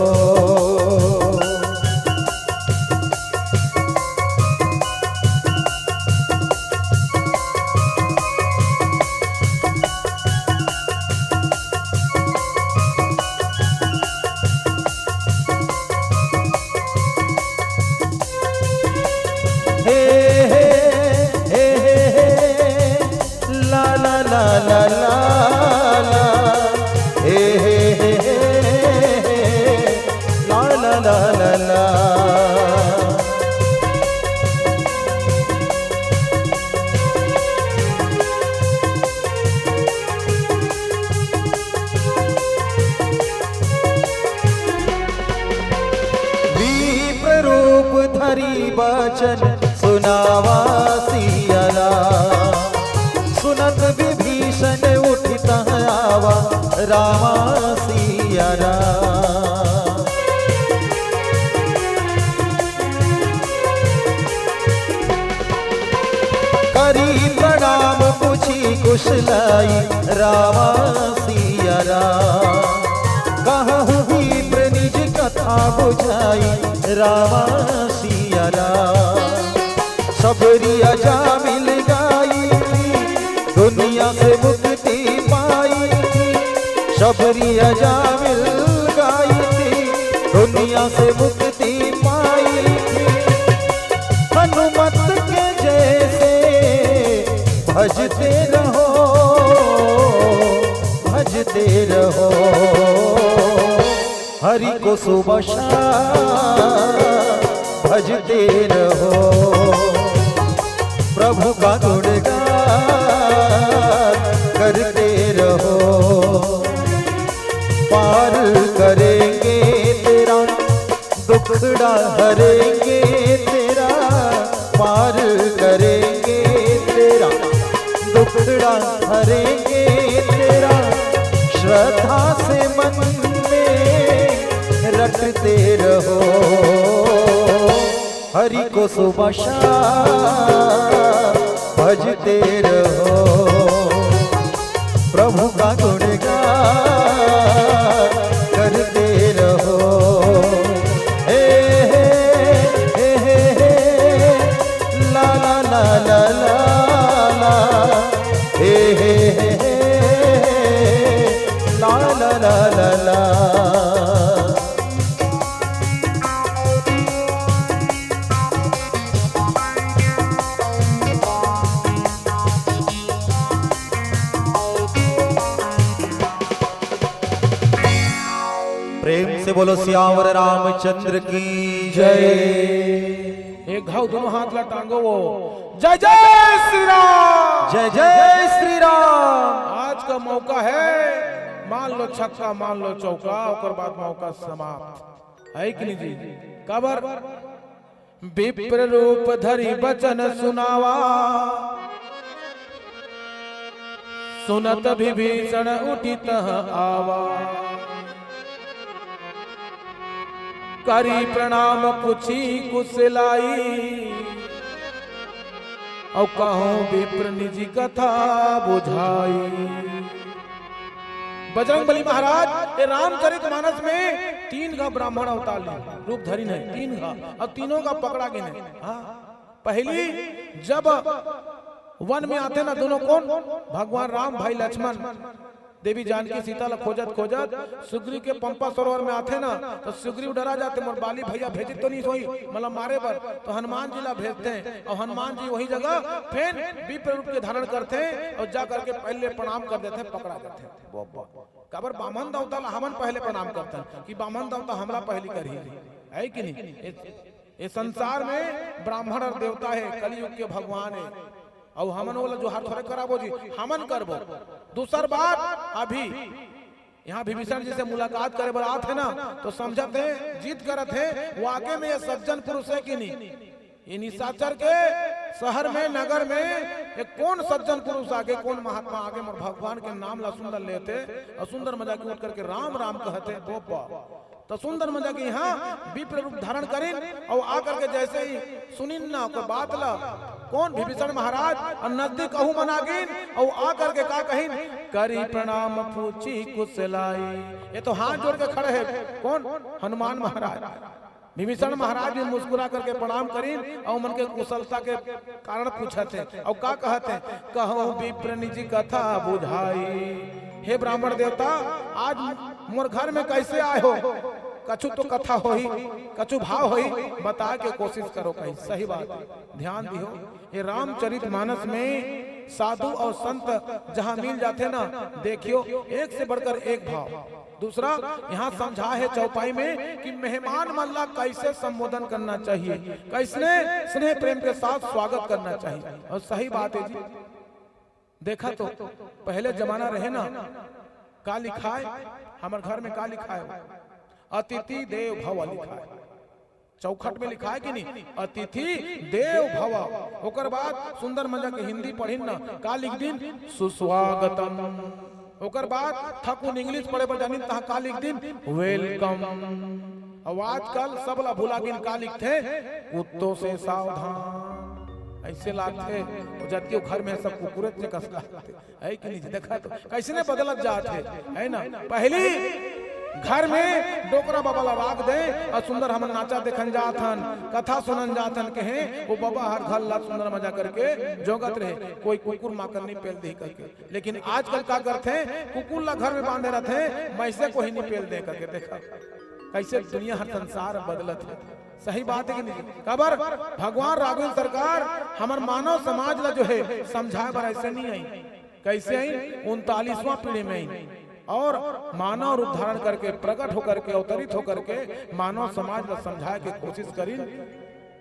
हे, हे, हे, हे, हे, ला, ला, ला। हे, हे, हे, हे, हे, ला, ला, ला, ला, ला। विप्र रूप धरी बचन सुनावा सिया राम। सुनत विभीषण उठि तह आवा रामा सिया राम। करी प्रणाम पूछी कुशलाई रामा सिया राम। कहहु विप्र निज कथा बुझाई रामा सिया राम। शबरी अजामिल गाई थी, दुनिया से मुक्ति पाई थी। शबरी अजामिल गाई थी, दुनिया से मुक्ति हनुमत के जैसे भजते रहो, भजते रहो। हरि को सुबह शाम भजते रहो। प्रभु का गुणगान करते रहो। पार करेंगे तेरा दुखड़ा हरेंगे तेरा, पार करेंगे तेरा दुखड़ा हरेंगे तेरा। श्रद्धा से मन में रटते रहो, हरि को सुबह शाम भजते रहो। प्रभु का गुणगान करते रहो। हे, हे, हे, हे, हे, ला, ला, ला, ला, ला, ला। हे, हे, हे, हे, ला, ला, ला, ला, ला। प्रेम से बोलो सियावर रामचंद्र की जय। एक घाव दोनों हाथ ला टांगो वो। जय जय श्री राम। जय जय श्री राम। आज का मौका है, मान लो छक्का, मान लो चौका, ओकर बाद मौका समाप्त। है कि नहीं जी? काबर? विप्र रूप धरि बचन सुनावा, सुनत विभीषण उठि तह आवा। करि प्रणाम पूछि कुशलाई, अउ कहूँ विप्र निज कथा बुझाई। बजरंग बली महाराज ये रामचरित मानस में तीन घा ब्राह्मण अवतार लीन, रूप धरिन हे तीन घा, अउ तीनों घा पकड़ा गिन हे। हाँ, पहली जब वन में आथे ना दोनों कोन, भगवान राम भाई लक्ष्मण, देवी जानकी सीता ला खोजत खोजत सुग्रीव के पंपा सरोवर में आथे ना, तो सुग्रीव डरा जाथे, मोर बाली भैया भेजिस तो नहीं होही मोला मारे बर, तो हनुमान जी ला भेजथे, अउ हनुमान जी वही जगह फेर विप्र रूप के धारण करथे, अउ जा करके पहले प्रणाम कर देथे, पकड़ा जाथे। काबर बामन देवता ला हमन पहले प्रणाम करथन कि बामन देवता हमला पहली करही, है कि नहीं? ए, ए संसार में ब्राह्मण अउ देवता हे, कलयुग के भगवान हे, अउ हमन ओला जोहार थोड़े कराबो जी, हमन करबो। दूसर बात, अभी यहाँ विभीषण जी से मुलाकात करे बर आत हे ना, तो समझत हे, जिद करत हे, वाकई में ये सज्जन पुरुष हे कि नहीं? ये निशाचर के शहर में, नगर में, ये कोन सज्जन पुरुष आगे, कोन महात्मा आगे, मोर भगवान के नाम ला सुंदर लेथे अउ सुंदर मजा के उठ करके राम राम कहथे, बोबा। तो सुंदर मजा के यहाँ विप्र रूप धारण करिन अउ आ करके जैसे ही सुनिन ना ओकर बात ला, कोन विभीषण महाराज अउ नजदीक अहू मन आगिन अउ आ करके का कहिन, करि प्रणाम पूछि कुशलाई। ये तो हाथ जोड़ के खड़े हे, कोन? हनुमान महाराज। विभीषण महाराज भी मुस्कुरा करके प्रणाम करिन अउ मन के कुशलता के कारण पूछत हे अउ का कहत हे, कहूँ विप्र निज कथा बुझाई। हे ब्राह्मण देवता, आज मोर घर में कैसे आए हो? कछु तो कथा होही, कछु भाव होही, बताए के कोशिश करो कहीं। सही बात हे, ध्यान दिहो, ये रामचरित मानस में साधु अउ संत जहाँ मिल जाथे ना, देखियो, एक से बढ़कर एक भाव। दूसरा, यहाँ समझा हे चौपाई में कि मेहमान मन ला कैसे संबोधन करना चाहिए, कैसने स्नेह प्रेम के साथ स्वागत करना चाहिए। अउ सही बात हे जी, देखा तो पहले जमाना रहे ना, का लिखाय, हमर घर में का लिखाय, अतिथि देव भव लिखाय। चौखट में लिखाय कि नहीं, अतिथि देव भव। ओकर बाद सुंदर मजा के हिंदी पढ़िन ना, का लिख दिन, सुस्वागतम। ओकर बाद थकुन इंग्लिश पढ़े बर जानिन, तहाँ का लिख दिन, वेलकम। अउ आजकल सब ला भुला गिन, का लिखथे, कुत्तों से सावधान। ऐसे लागथे, वो जबकि वो घर में सब कुकुरे के कस लागथे। है कि नहीं? देखा तो कैसने बदलत जात हे, है ना? पहली घर में डोकरा बाबा ला राख दे अउ सुंदर हमन नाचा देखन जात हन, कथा सुनन जात हन, कहे वो बाबा हर घर ला सुंदर मजा करके जोगत रहे, कोई कुकुर माकन नहीं पेल दे करके। लेकिन आजकल का करथे, कुकुर ला घर में बांधे रहथे, भैंसे कोई नहीं पेल दे करके। देखा, कइसे दुनिया हर संसार बदलत हे। सही बात हे कि नहीं? काबर भगवान राघवेंद्र सरकार हमर मानव समाज ला जो हे समझाए बर अइसे नइ आइन। कइसे आइन? उनतालीसवाँ पीढ़ी में आइन अउ मानव रूप धारण करके, प्रकट होकर के, अवतरित होकर के मानव समाज ला समझाए के कोशिश करिन।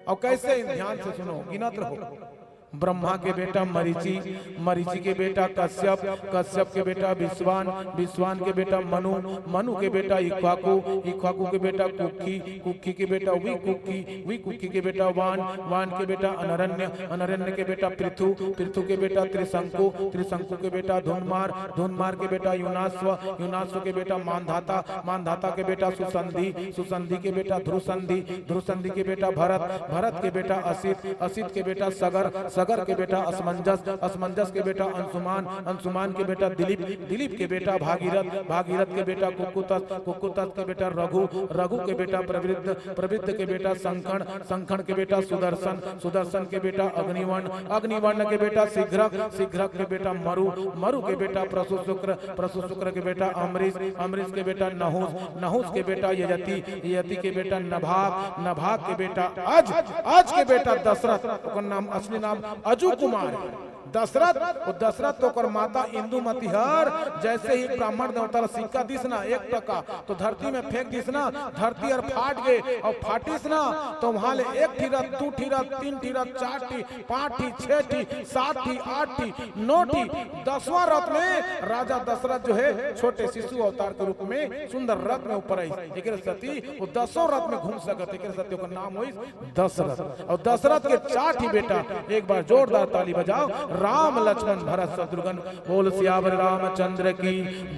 अउ कइसे आइन? ध्यान से सुनो, गिनत रहो। ब्रह्मा के बेटा मरीचि, मरीचि के बेटा कश्यप, कश्यप के बेटा विश्वान, विश्वान के बेटा मनु, मनु के बेटा इक्ष्वाकु, इक्ष्वाकु के बेटा कुक्की, कुक्की के बेटा विकुक्की, विकुक्की के बेटा वान, वान के बेटा अनरण्य, अनरण्य के बेटा पृथु, पृथु के बेटा त्रिशंकु, त्रिशंकु के बेटा धुन्मार, धुन्मार के बेटा युनाश्व, युनाश्व के बेटा मानधाता, मानधाता के बेटा सुसंधि, सुसंधि के बेटा ध्रुसंधि, ध्रुसंधि के बेटा भरत, भरत के बेटा असित, असित के बेटा सगर, सगर के बेटा असमंजस, असमंजस के बेटा अंशुमान, अंशुमान के बेटा दिलीप, दिलीप के बेटा भागीरथ, भागीरथ के बेटा कुक्कुतस, कुक्कुतस के बेटा रघु, रघु के बेटा प्रवृद्ध, प्रवृद्ध के बेटा संखण, संखण के बेटा सुदर्शन, सुदर्शन के बेटा अग्निवर्ण, अग्निवर्ण के बेटा शीघ्रक, शीघ्रक के बेटा मरु, मरु के बेटा प्रसु शुक्र, प्रसु शुक्र के बेटा अमरीश, अमरीश के बेटा नहुस, नहुस के बेटा यजति, यजति के बेटा नभाग, नभाग के बेटा अज, अज के बेटा दशरथ। ओकर नाम, असली नाम अजू कुमार हे। दशरथ, अउ दशरथ तो ओकर माता इंदुमती हर जइसे ही ब्राह्मण देवता ला सिक्का दिस ना, एक टका, तो धरती में फेंक दिस ना, धरती हर फाट गे, अउ फाटिस ना, तो उहाँ ले एक ठी रथ, दू ठी रथ, तीन ठी रथ, चार ठी, पाँच ठी, छह ठी, सात ठी, आठ ठी, नौ ठी, दसवाँ रथ में राजा दशरथ जो हे छोटे शिशु अवतार के रूप में सुंदर रथ में ऊपर आइस। एकरे सेती ओ दसों रथ में घूम सकत हे, एकरे सेती ओकर नाम होइस दशरथ। अउ दशरथ के चार ठी बेटा, एक बार जोरदार ताली बजाओ, राम लक्ष्मण भरत शत्रुघ्न। बोल सियावर रामचंद्र की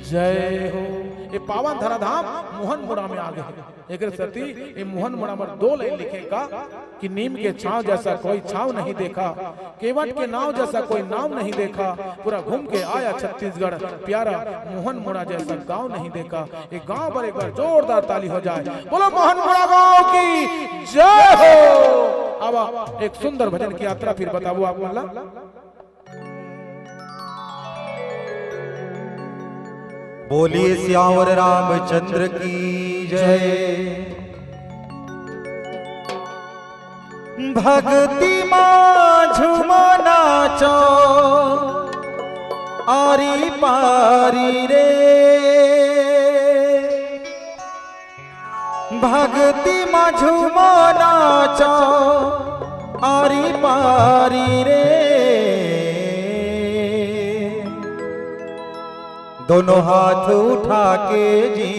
जय हो। ये पावन धराधाम मोहन मुड़ा में आ गे हे। एकरे सेती ये मोहन मुड़ा बर दो लाइन लिखे का कि नीम के छांव जैसा कोई छांव नहीं देखा, केवट के नाव जैसा कोई नाव नहीं देखा, पूरा घूम के आया छत्तीसगढ़, प्यारा मोहन मुड़ा जैसा गांव नहीं देखा। ये गांव बर एक बार जोरदार ताली हो जाए। बोलो मोहन मुड़ा गांव की जय हो। अब एक सुंदर भजन की यात्रा फिर बताबो आप मन ला। बोलिए सियावर रामचंद्र की जय। भक्ति मा झूमो नाचो आरी पारी रे। भक्ति मा झूमो नाचो आरी पारी रे। दोनों हाथ उठा के जी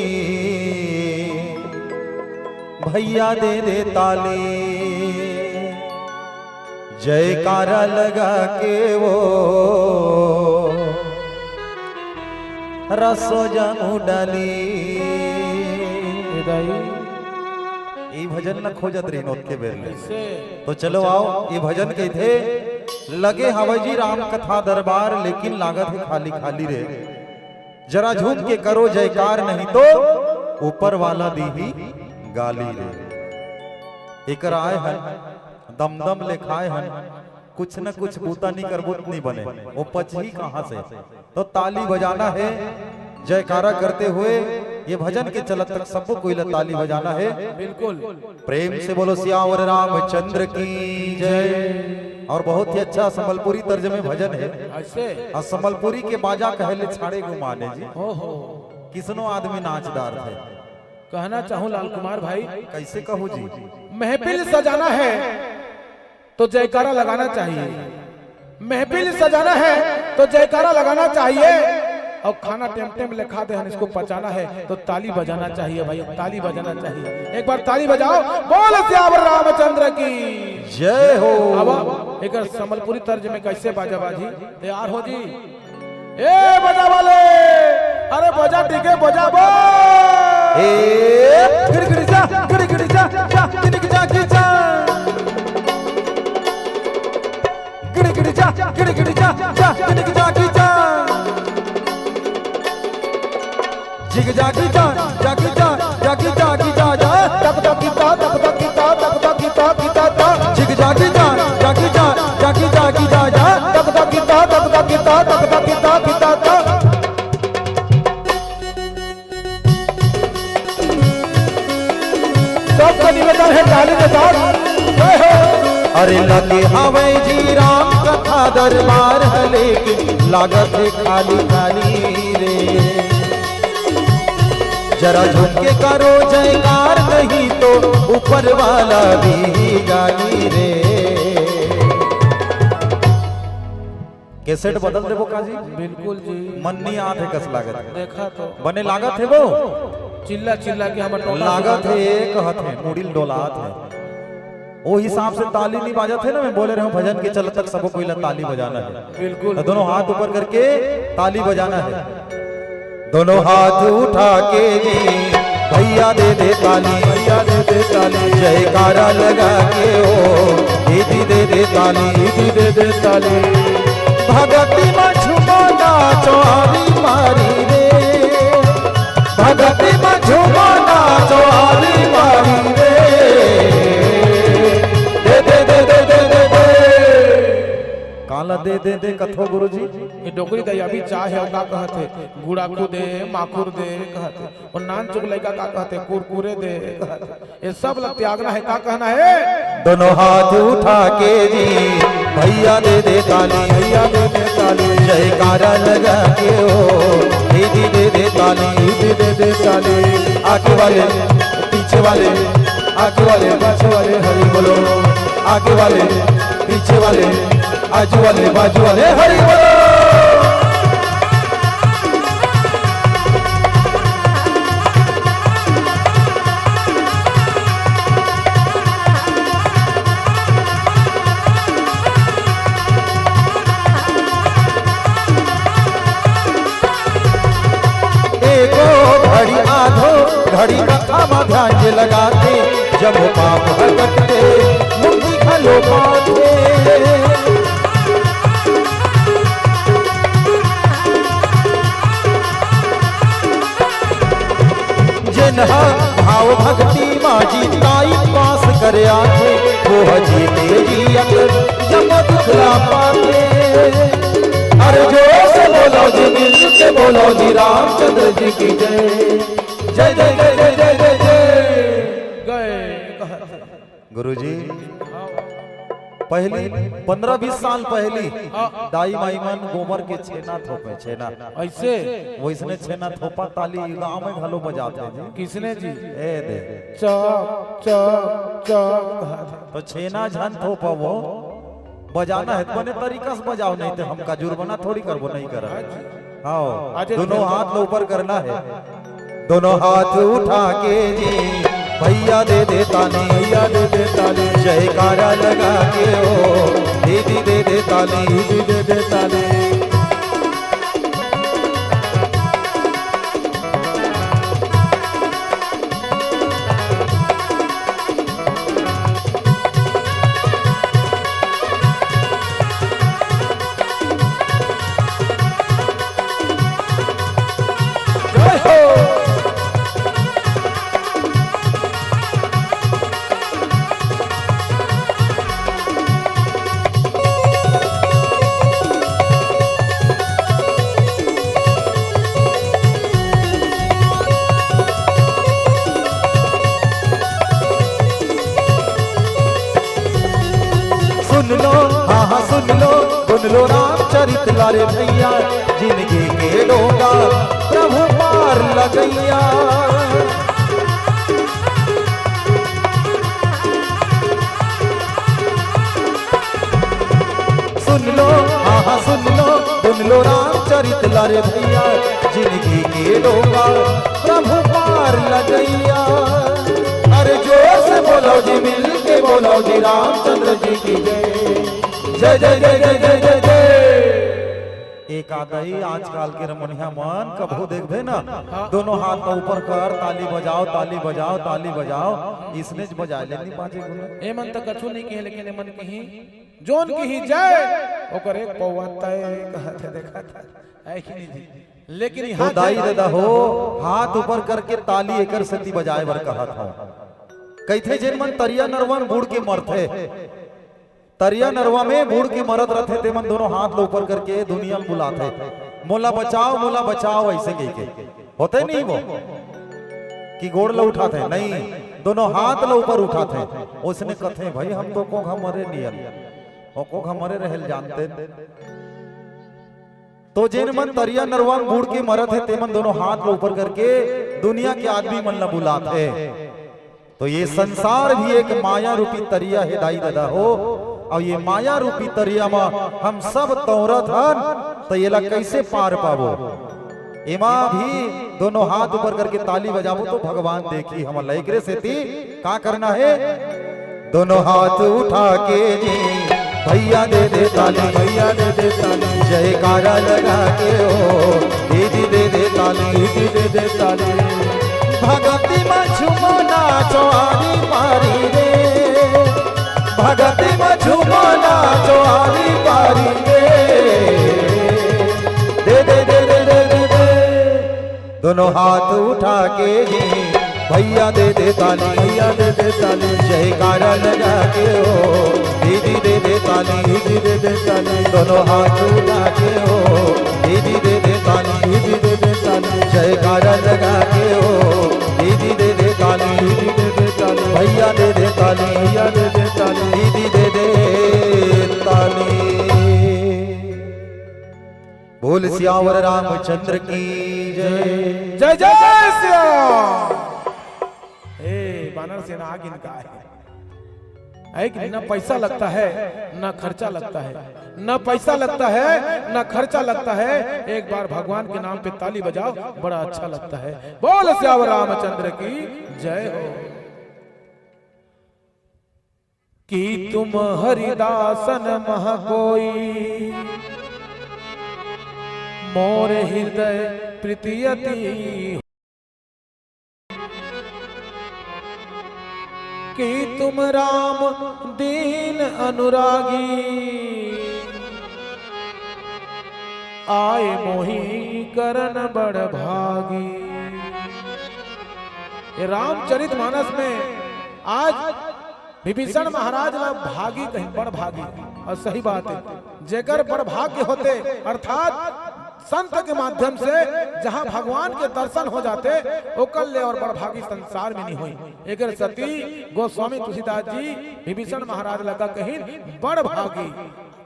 भैया दे दे ताली, जयकारा लगा के वो रसो जामू डाली। ए दाई। ई भजन न खोजत रहिन ओतके बेर ले। कैसे? तो चलो आओ, ई भजन कहिथे, लगे हवय जी राम कथा दरबार, लेकिन लागत हे खाली खाली रे। जरा झूम के करो जयकार, नहीं तो ऊपर वाला दीही गाली रे। एकर आय हन, दमदम ले खाय हन, कुछ न कुछ बूता नी करबो त नी बने, वो पचही कहाँ से? तो ताली बजाना है, जयकारा करते हुए ये भजन के चलत तक सबको कोई ला ताली बजाना है। बिल्कुल। प्रेम से बोलो सियावर रामचंद्र की जय। और बहुत ही अच्छा संबलपुरी तर्ज में भजन है। ऐसे? और संबलपुरी के बाजा कहले छाड़े गुमाने जी। ओहो। किसनो आदमी नाच डारथे। कहना चाहूं लाल कुमार भाई। कैसे कहूं जी? महफिल सजाना है तो जयकारा लगाना चाहिए। महफिल सजाना है तो जयकारा लगाना चाहिए। और खाना टेम टेम लिखा दे हन, इसको पचाना है तो ताली बजाना चाहिए भाई, ताली बजाना चाहिए। एक बार ताली बजाओ, बोल सियावर रामचंद्र की जय हो। अब एक संबलपुरी तर्ज में कैसे बाजा बाजी, तैयार हो जी। ए बजा वाले, अरे बजा डीजे बजा बा। ए गिड़ गिड़ जा, गिड़ गिड़ जा, जा, गिड़ गिड़ जा, गिड़ जा। गिड़ गिड़ जा, गिड़ गिड़ जा, जा, गिड़ गिड़ जा, गिड़ जा। जिग जागी जा, जागी जा, जागी जागी जा जा। तक तक की ता, तक तक की ता, तक तक की ता, की ता ता। जिग जागी जा, जागी जा, जागी जागी जा जा। तक तक की ता, तक तक की ता, तक तक की ता, की ता ता। ताली के साथ। जय हो। अरे लगे हवै जी राम कथा दरबार ह, लेकिन लागत हे खाली खाली रे। जरा झुक के करो जयकार, नहीं तो ऊपर वाला भी गाली रे। कैसेट बदल देबो का जी? बिल्कुल जी। मन नहीं आत हे कस लागत हे। देखा तो। बने लागत हे वो? चिल्ला चिल्ला के हमर टोला लागत हे, कहत हे, मुड़ी ल डोलात हे। ओ हिसाब से ताली नहीं बाजत हे ना, मैं बोले रहे हूँ, भजन के चलत तक सबो कोई ला ताली बजाना हे। बिल्कुल। तो दोनों हाथ ऊपर करके ताली बजाना हे। दोनों हाथ उठा के जी, भैया दे दे ताली, भैया दे दे ताली, जयकारा लगा के ओ, दीदी दे दे ताली, दीदी दे दे ताली। भगती में झूमो नाचो आरी मारी रे, भगती में झूमो नाचो आरी मारी रे। दे दे दे दे दे दे दे। काला दे दे दे कथो गुरुजी। ये डोकरी दाई अभी चाहे का कहत हे, गुड़ाखू दे, माखुर दे कहत हे। और नान चुक लइका का कहत हे, कुरकुरे दे कहत हे। ये सब ला त्यागना हे, का कहना हे? दोनों हाथ उठा के जी, भैया दे दे ताली, भैया दे दे ताली, जयकारा लगा के ओ, दीदी दे दे ताली, दीदी दे दे ताली। आगे वाले, पीछे वाले, आगे वाले, पाछे वाले, हरि बोलो। आगे वाले, पीछे वाले, आजू वाले, बाजू वाले, हरि बोलो। एको घड़ी आधो घड़ी कथा म ध्यान जे लगाथे, जम्मो पाप ह कटथे, मुक्ति घलो पाथे। जेन ह भाव भक्ति म जी ताई पास करे आथे, वो ह जीते जी अकल जम्मो दुख ला पाथे। अरे जोर से बोलो जी, मिल के बोलो जी, रामचंद्र जी की जय। जय, जय, जय, जय, जय, जय, जय। गए। गुरुजी, हाँ। पहली, पन्द्रह बीस साल पहली हाँ। दाई माई मन गोबर के छेना थोपे, छेना। ऐसे? वैसने छेना थोपा ताली गांव में घलो बजाथे जी। किसने जी? ए दे। चप, चप, चप। तो छेना झन थोपा वो, बजाना हे त बने तरीका से बजाओ, नहीं तो हमका जुर्माना थोड़ी करबो, नहीं करब। हाँ, दोनों हाथ ला ऊपर करना हे। दोनों हाथ उठा के जी, भैया दे दे ताली, भैया दे दे ताली, जयकारा लगा के ओ, दीदी दे दे ताली, दीदी दे दे ताली। जय हो। सुन लो, हाँ, हाँ, सुन लो, सुन लो रामचरित ला रे भैया, जिंदगी के डोंगा प्रभु पार लगैया। सुन लो, हाँ, हाँ, सुन लो, सुन लो रामचरित ला रे भैया, जिंदगी के डोंगा प्रभु पार लगैया। अरे जोर से बोलो जी, मिल के बोलो जी, रामचंद्र जी की जय। जय, जय, जय, जय, जय, जय, जय। एक आदई आजकल के रमनिया मन कभू देखबे ना, हाँ। दोनों हाथ ला ऊपर कर, ताली बजाओ, ताली बजाओ, ताली बजाओ, इसने ज बजाए ले नहीं बाजे गुरु। ए मन त कछु नहीं कहे, लेकिन ए मन कही, जोन कही जय, ओकर एक पौवा तय कहत हे, देखत हे, है कि नहीं जी? लेकिन तो यहाँ दाई जय ददा हो, हाथ ऊपर करके ताली एकर सेती बजाए बर कहत हो। कहिथे जेन मन तरिया नरवा म बूड़ के मरथे, तरिया नरवा में बूड़ के मरत रथे, ते मन दोनों हाथ ला ऊपर करके दुनिया में बुलाथे, "मोला बचाओ, मोला बचाओ," ऐसे कह के। होथे नहीं वो कि गोड़ ला उठाथे, नहीं, दोनों हाथ ल ऊपर उठाथे, ओइसने कथे, "भाई, हम तो कोघा मरे नियन, ओ कोघा मरे रहेल जानते।" तो जेन मन तरिया नरवा म बूड़ के मरत हे, ते मन दोनों हाथ ल ऊपर करके दुनिया के आदमी मन ल बुलाथे। तो ये संसार भी एक माया रूपी तरिया हे दाई ददा हो, अउ ये माया रूपी तरिया म हम सब तौरत हन, त येला कइसे पार पाबो? एमा भी दोनों हाथ ऊपर करके ताली बजाबो तो भगवान देखी हमन ला। एकरे सेती का करना हे? दोनों हाथ उठा के जी, भैया दे दे ताली, भैया दे दे ताली, जयकारा लगा के ओ, दीदी दे दे ताली, दीदी दे दे ताली। भगती म झूमो नाचो आरी पारी रे, भगती म झूमो नाचो आरी पारी रे। दे दे दे दे दे दे दे। दोनों हाथ उठा के जी, भैया दे दे ताली, भैया दे दे ताली, जयकारा लगा के ओ, दीदी दे दे ताली, दीदी दे दे ताली, दोनों हाथ उठा के ओ, दीदी दे दे ताली, दीदी दे दे ताली, जयकारा लगा के ओ, दीदी दे दे ताली, दीदी दे दे ताली, भैया दे दे ताली, भैया दे दे ताली, दीदी दे दे ताली। बोल सियावर रामचंद्र की जय। जय जय सिया। ए, बानर सेना आगिन का है। है कि ना पैसा लगता है, ना खर्चा लगता है, ना पैसा लगता है, ना खर्चा लगता है। एक बार भगवान के नाम पे ताली बजाओ, बड़ा अच्छा लगता है। बोल सियावर रामचंद्र की जय हो। कि तुम हरिदासन मह कोई, मोर हृदय प्रीति अति। कि तुम राम दीन अनुरागी, आए मोहि करन बड़ भागी। ये रामचरित मानस में आज विभीषण महाराज ला भागी कहिन, बड़ भागी। अउ सही बात हे, जेकर बड़ भाग्य होथे, अर्थात संत के माध्यम से जहाँ भगवान के दर्शन हो जाथे, ओकर ले अउ बड़ भागी संसार में नहीं होई। एकर सेती गोस्वामी तुलसीदास जी विभीषण महाराज ला का कहिन, बड़ भागी।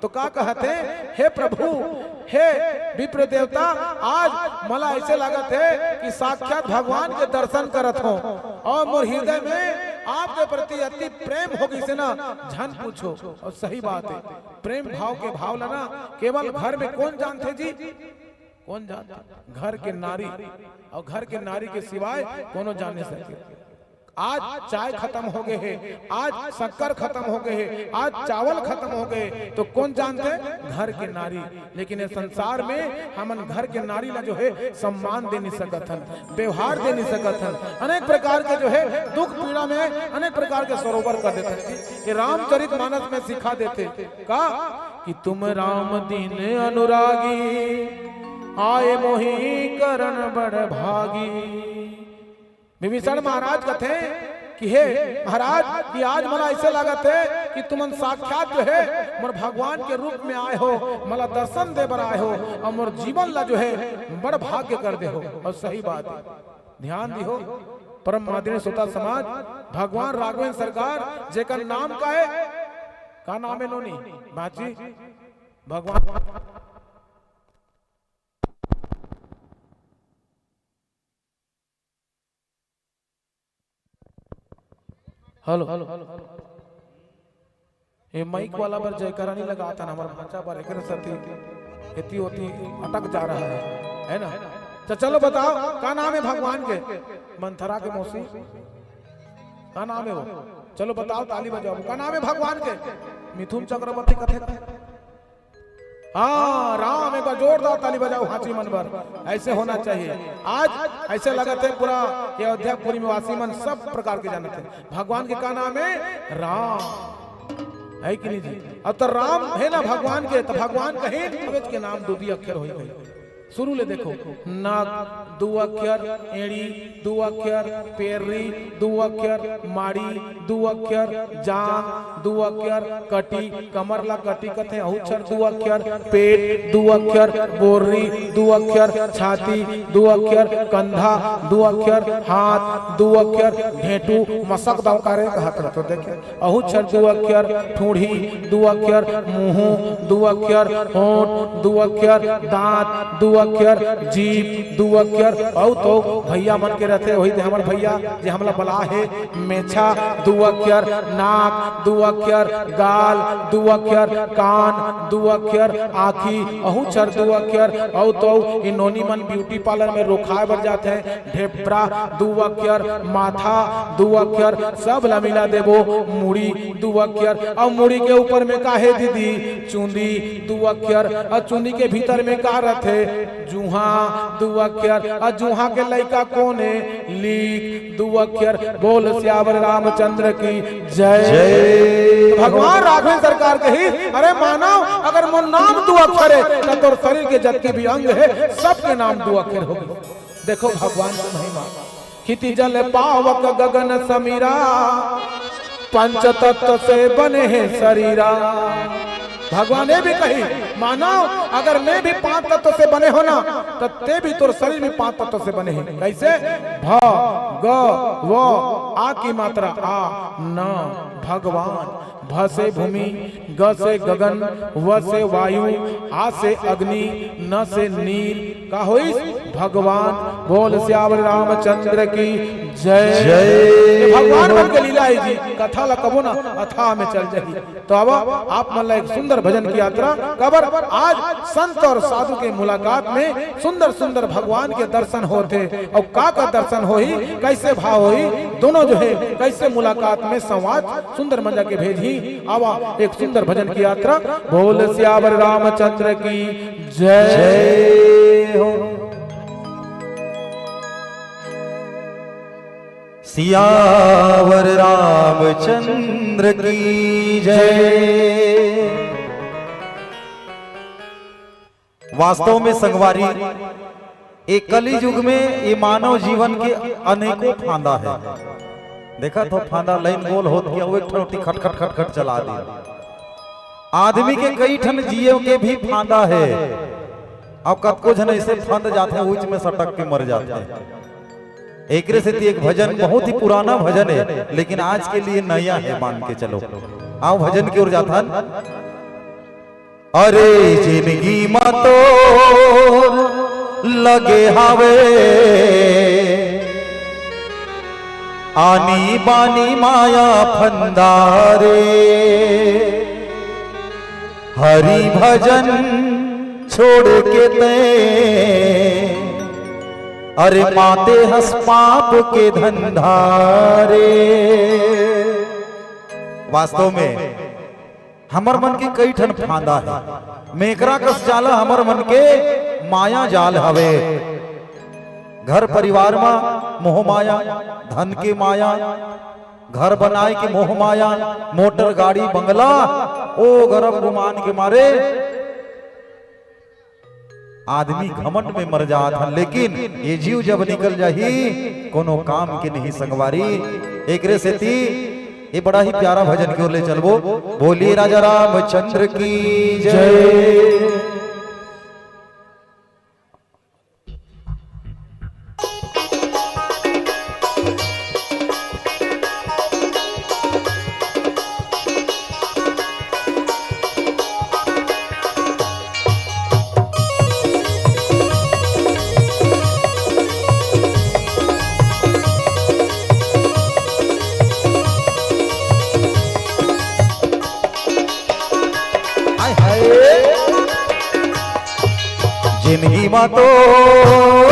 तो का कहत हे, "हे प्रभु, हे विप्र देवता, आज मला ऐसे लागत हे कि साक्षात भगवान के दर्शन करत हों अउ मोर हृदय में आपके प्रति अति प्रेम हो गइसे ना, झन पूछो।" अउ सही बात हे, प्रेम भाव के भाव ला ना केवल घर में कोन जानथे जी? कोन जानथे? घर के नारी, अउ घर के नारी के सिवाय कोनो जान नहीं सके। आज चाय खत्म हो गए हे, आज शक्कर खत्म हो गए हे, आज चावल खत्म हो गए, तो कोन जानथे? घर के नारी। लेकिन ये संसार में हमन घर के नारी ला जो हे सम्मान दे नहीं सकत हन, व्यवहार दे नहीं सकत हन, अनेक प्रकार के जो हे दुख पीड़ा में अनेक प्रकार के सरोवर कर देत हन। ये रामचरित मानस में सिखा देथे का कि तुम राम दीन अनुरागी, आए मोहि करन बड़ भागी। विभीषण महाराज कथे कि हे महाराज, कि आज मला ऐसे लागत हे कि तुमन साक्षात जो हे मोर भगवान के रूप में आए हो, मला दर्शन दे बर आए हो अउ मोर जीवन ला जो हे बड़ भाग्य कर दे हो। अउ सही बात हे, ध्यान दिहो परम आदरणीय श्रोता समाज, भगवान राघवेंद्र सरकार जेकर नाम का हे, का नाम हे नोनी बाची? भगवान हेलो, ये माइक वाला बर जयकारा नहीं लगात हन, हमर भांचा बर, एकरे सेती एती ओती अटक जा रहा है, है ना? तो चलो बताओ, का नाम हे भगवान के? मंथरा के मौसी, का नाम हे वो? चलो बताओ, ताली बजाओ, का नाम हे भगवान के? मिथुन चक्रवर्ती कथे। हाँ, राम, एक बार जोरदार ताली बजाओ हाँची मन बर, ऐसे होना चाहिए। आज ऐसे लगत हे पूरा ये अयोध्यापुरी निवासी मन सब प्रकार के जानत हे। भगवान के का नाम हे? राम, है कि नहीं जी? अब तो राम हे ना भगवान के, तो भगवान कहिन, तबेच के नाम दू दी अक्षर होई गई। शुरू ले देखो, नक दू अक्षर, एड़ी दू अक्षर, पेर्री दू अक्षर, माड़ी दू अक्षर, जांग दू अक्षर, कटी, कमर ला कटी कथे, अहू छर दू अक्षर, पेट दू अक्षर, बोर्री दू अक्षर, छाती दू अक्षर, कंधा दू अक्षर, हाथ दू अक्षर, ढेंटू मसक दव करे कहत रह तो देखे। अहू छर दू अक्षर, ठूढ़ी दू अक्षर, मुंह दू अक्षर, होंठ दू अक्षर, दांत दू अक्षर, जीभ दू अक्षर। अउ तो भैया मन के रथे, वही ते हमर भैया जे हमला बला हे, मेछा दू अक्षर, नाक दू अक्षर, गाल दू अक्षर, कान दू अक्षर, आँखी अहू छर दू अक्षर। अउ तो ई नोनी मन ब्यूटी पार्लर में रोखाए बर जाथे, ढेबरा दू अक्षर, माथा दू अक्षर, सब ला मिला देबो, मुड़ी दू अक्षर। अउ मुड़ी के ऊपर में का हे दीदी? चुंदी दू अक्षर। अउ चुंदी के भीतर में का रथे? जुहा दू अक्षर। अउ जुहा के लइका कोन हे? लीक दू अक्षर। बोल सियावर रामचंद्र की जय। जय। तो भगवान राघवेंद्र सरकार कही, अरे मानव, अगर मोर नाम दू अक्षर हे, तो तोर शरीर के जतके भी अंग हे, सबके नाम दू अक्षर होही। देखो भगवान की महिमा। क्षिति जल पावक गगन समीरा, पंच तत्व से बने हे शरीरा। भगवान ये भी कही, मानव, अगर मैं भी पांच तत्व से बने हो ना, तो ते भी, तोर शरीर भी पांच तत्व से बने हे। कैसे? भ, ग, व, आ की मात्रा आ, न, भगवान। भ से भूमि, ग से गगन, व से वायु, आ से अग्नि, न से नीर। का होइस? भगवान। बोल सियावर रामचंद्र की जय। जय। ये भगवान मन के लीला हे जी, कथा ला कबो ना अथाह में चल जाही। तो अब आप मन ला एक सुंदर भजन की यात्रा, काबर आज संत और साधु के मुलाकात में सुंदर सुंदर भगवान के दर्शन होथे। अउ का का दर्शन होही, कैसे भाव होही, दोनों जो हे कैसे मुलाकात में संवाद सुंदर मजा के भेजही। आवा एक सुंदर भजन की यात्रा। बोल सियावर रामचंद्र की जय। जय हो। सियावर रामचंद्र की जय। वास्तव में संगवारी, ए कलयुग में ये मानव जीवन के अनेकों फांदा हे। देखत हो, फांदा लाइन गोल होत के अउ एक ठन ओती खटखट खटखट चला दे। आदमी के कई ठन जिए के भी फांदा हे। अब कतको झन ऐसे फंद जाथे, उच में सटक के मर जाथे। एकरे सेती एक भजन बहुत ही पुराना भजन हे, लेकिन आज के लिए नया हे, मान के चलो। आओ भजन की ओर जाथन। अरे जिनगी म तोर लगे हावे आनी बानी माया फंदा रे, हरि भजन छोड़ के तैं अरे माते हस पाप के धंधा रे। वास्तव में हमर मन के कई ठन फांदा हे। मेकरा कस जाला हमर मन के माया जाल हवे। घर परिवार म मोह माया, धन के माया, घर बनाए के मोह माया, मोटर गाड़ी बंगला, ओ गरब गुमान के मारे आदमी घमंड में मर जात हन, लेकिन ये जीव जब निकल जाही, कोनो काम के नहीं संगवारी। एकरे सेती ये बड़ा ही प्यारा भजन की ओर ले चलबो। बोलिए राजा रामचंद्र की जय। हाय हाय। जिनगी मा तोर,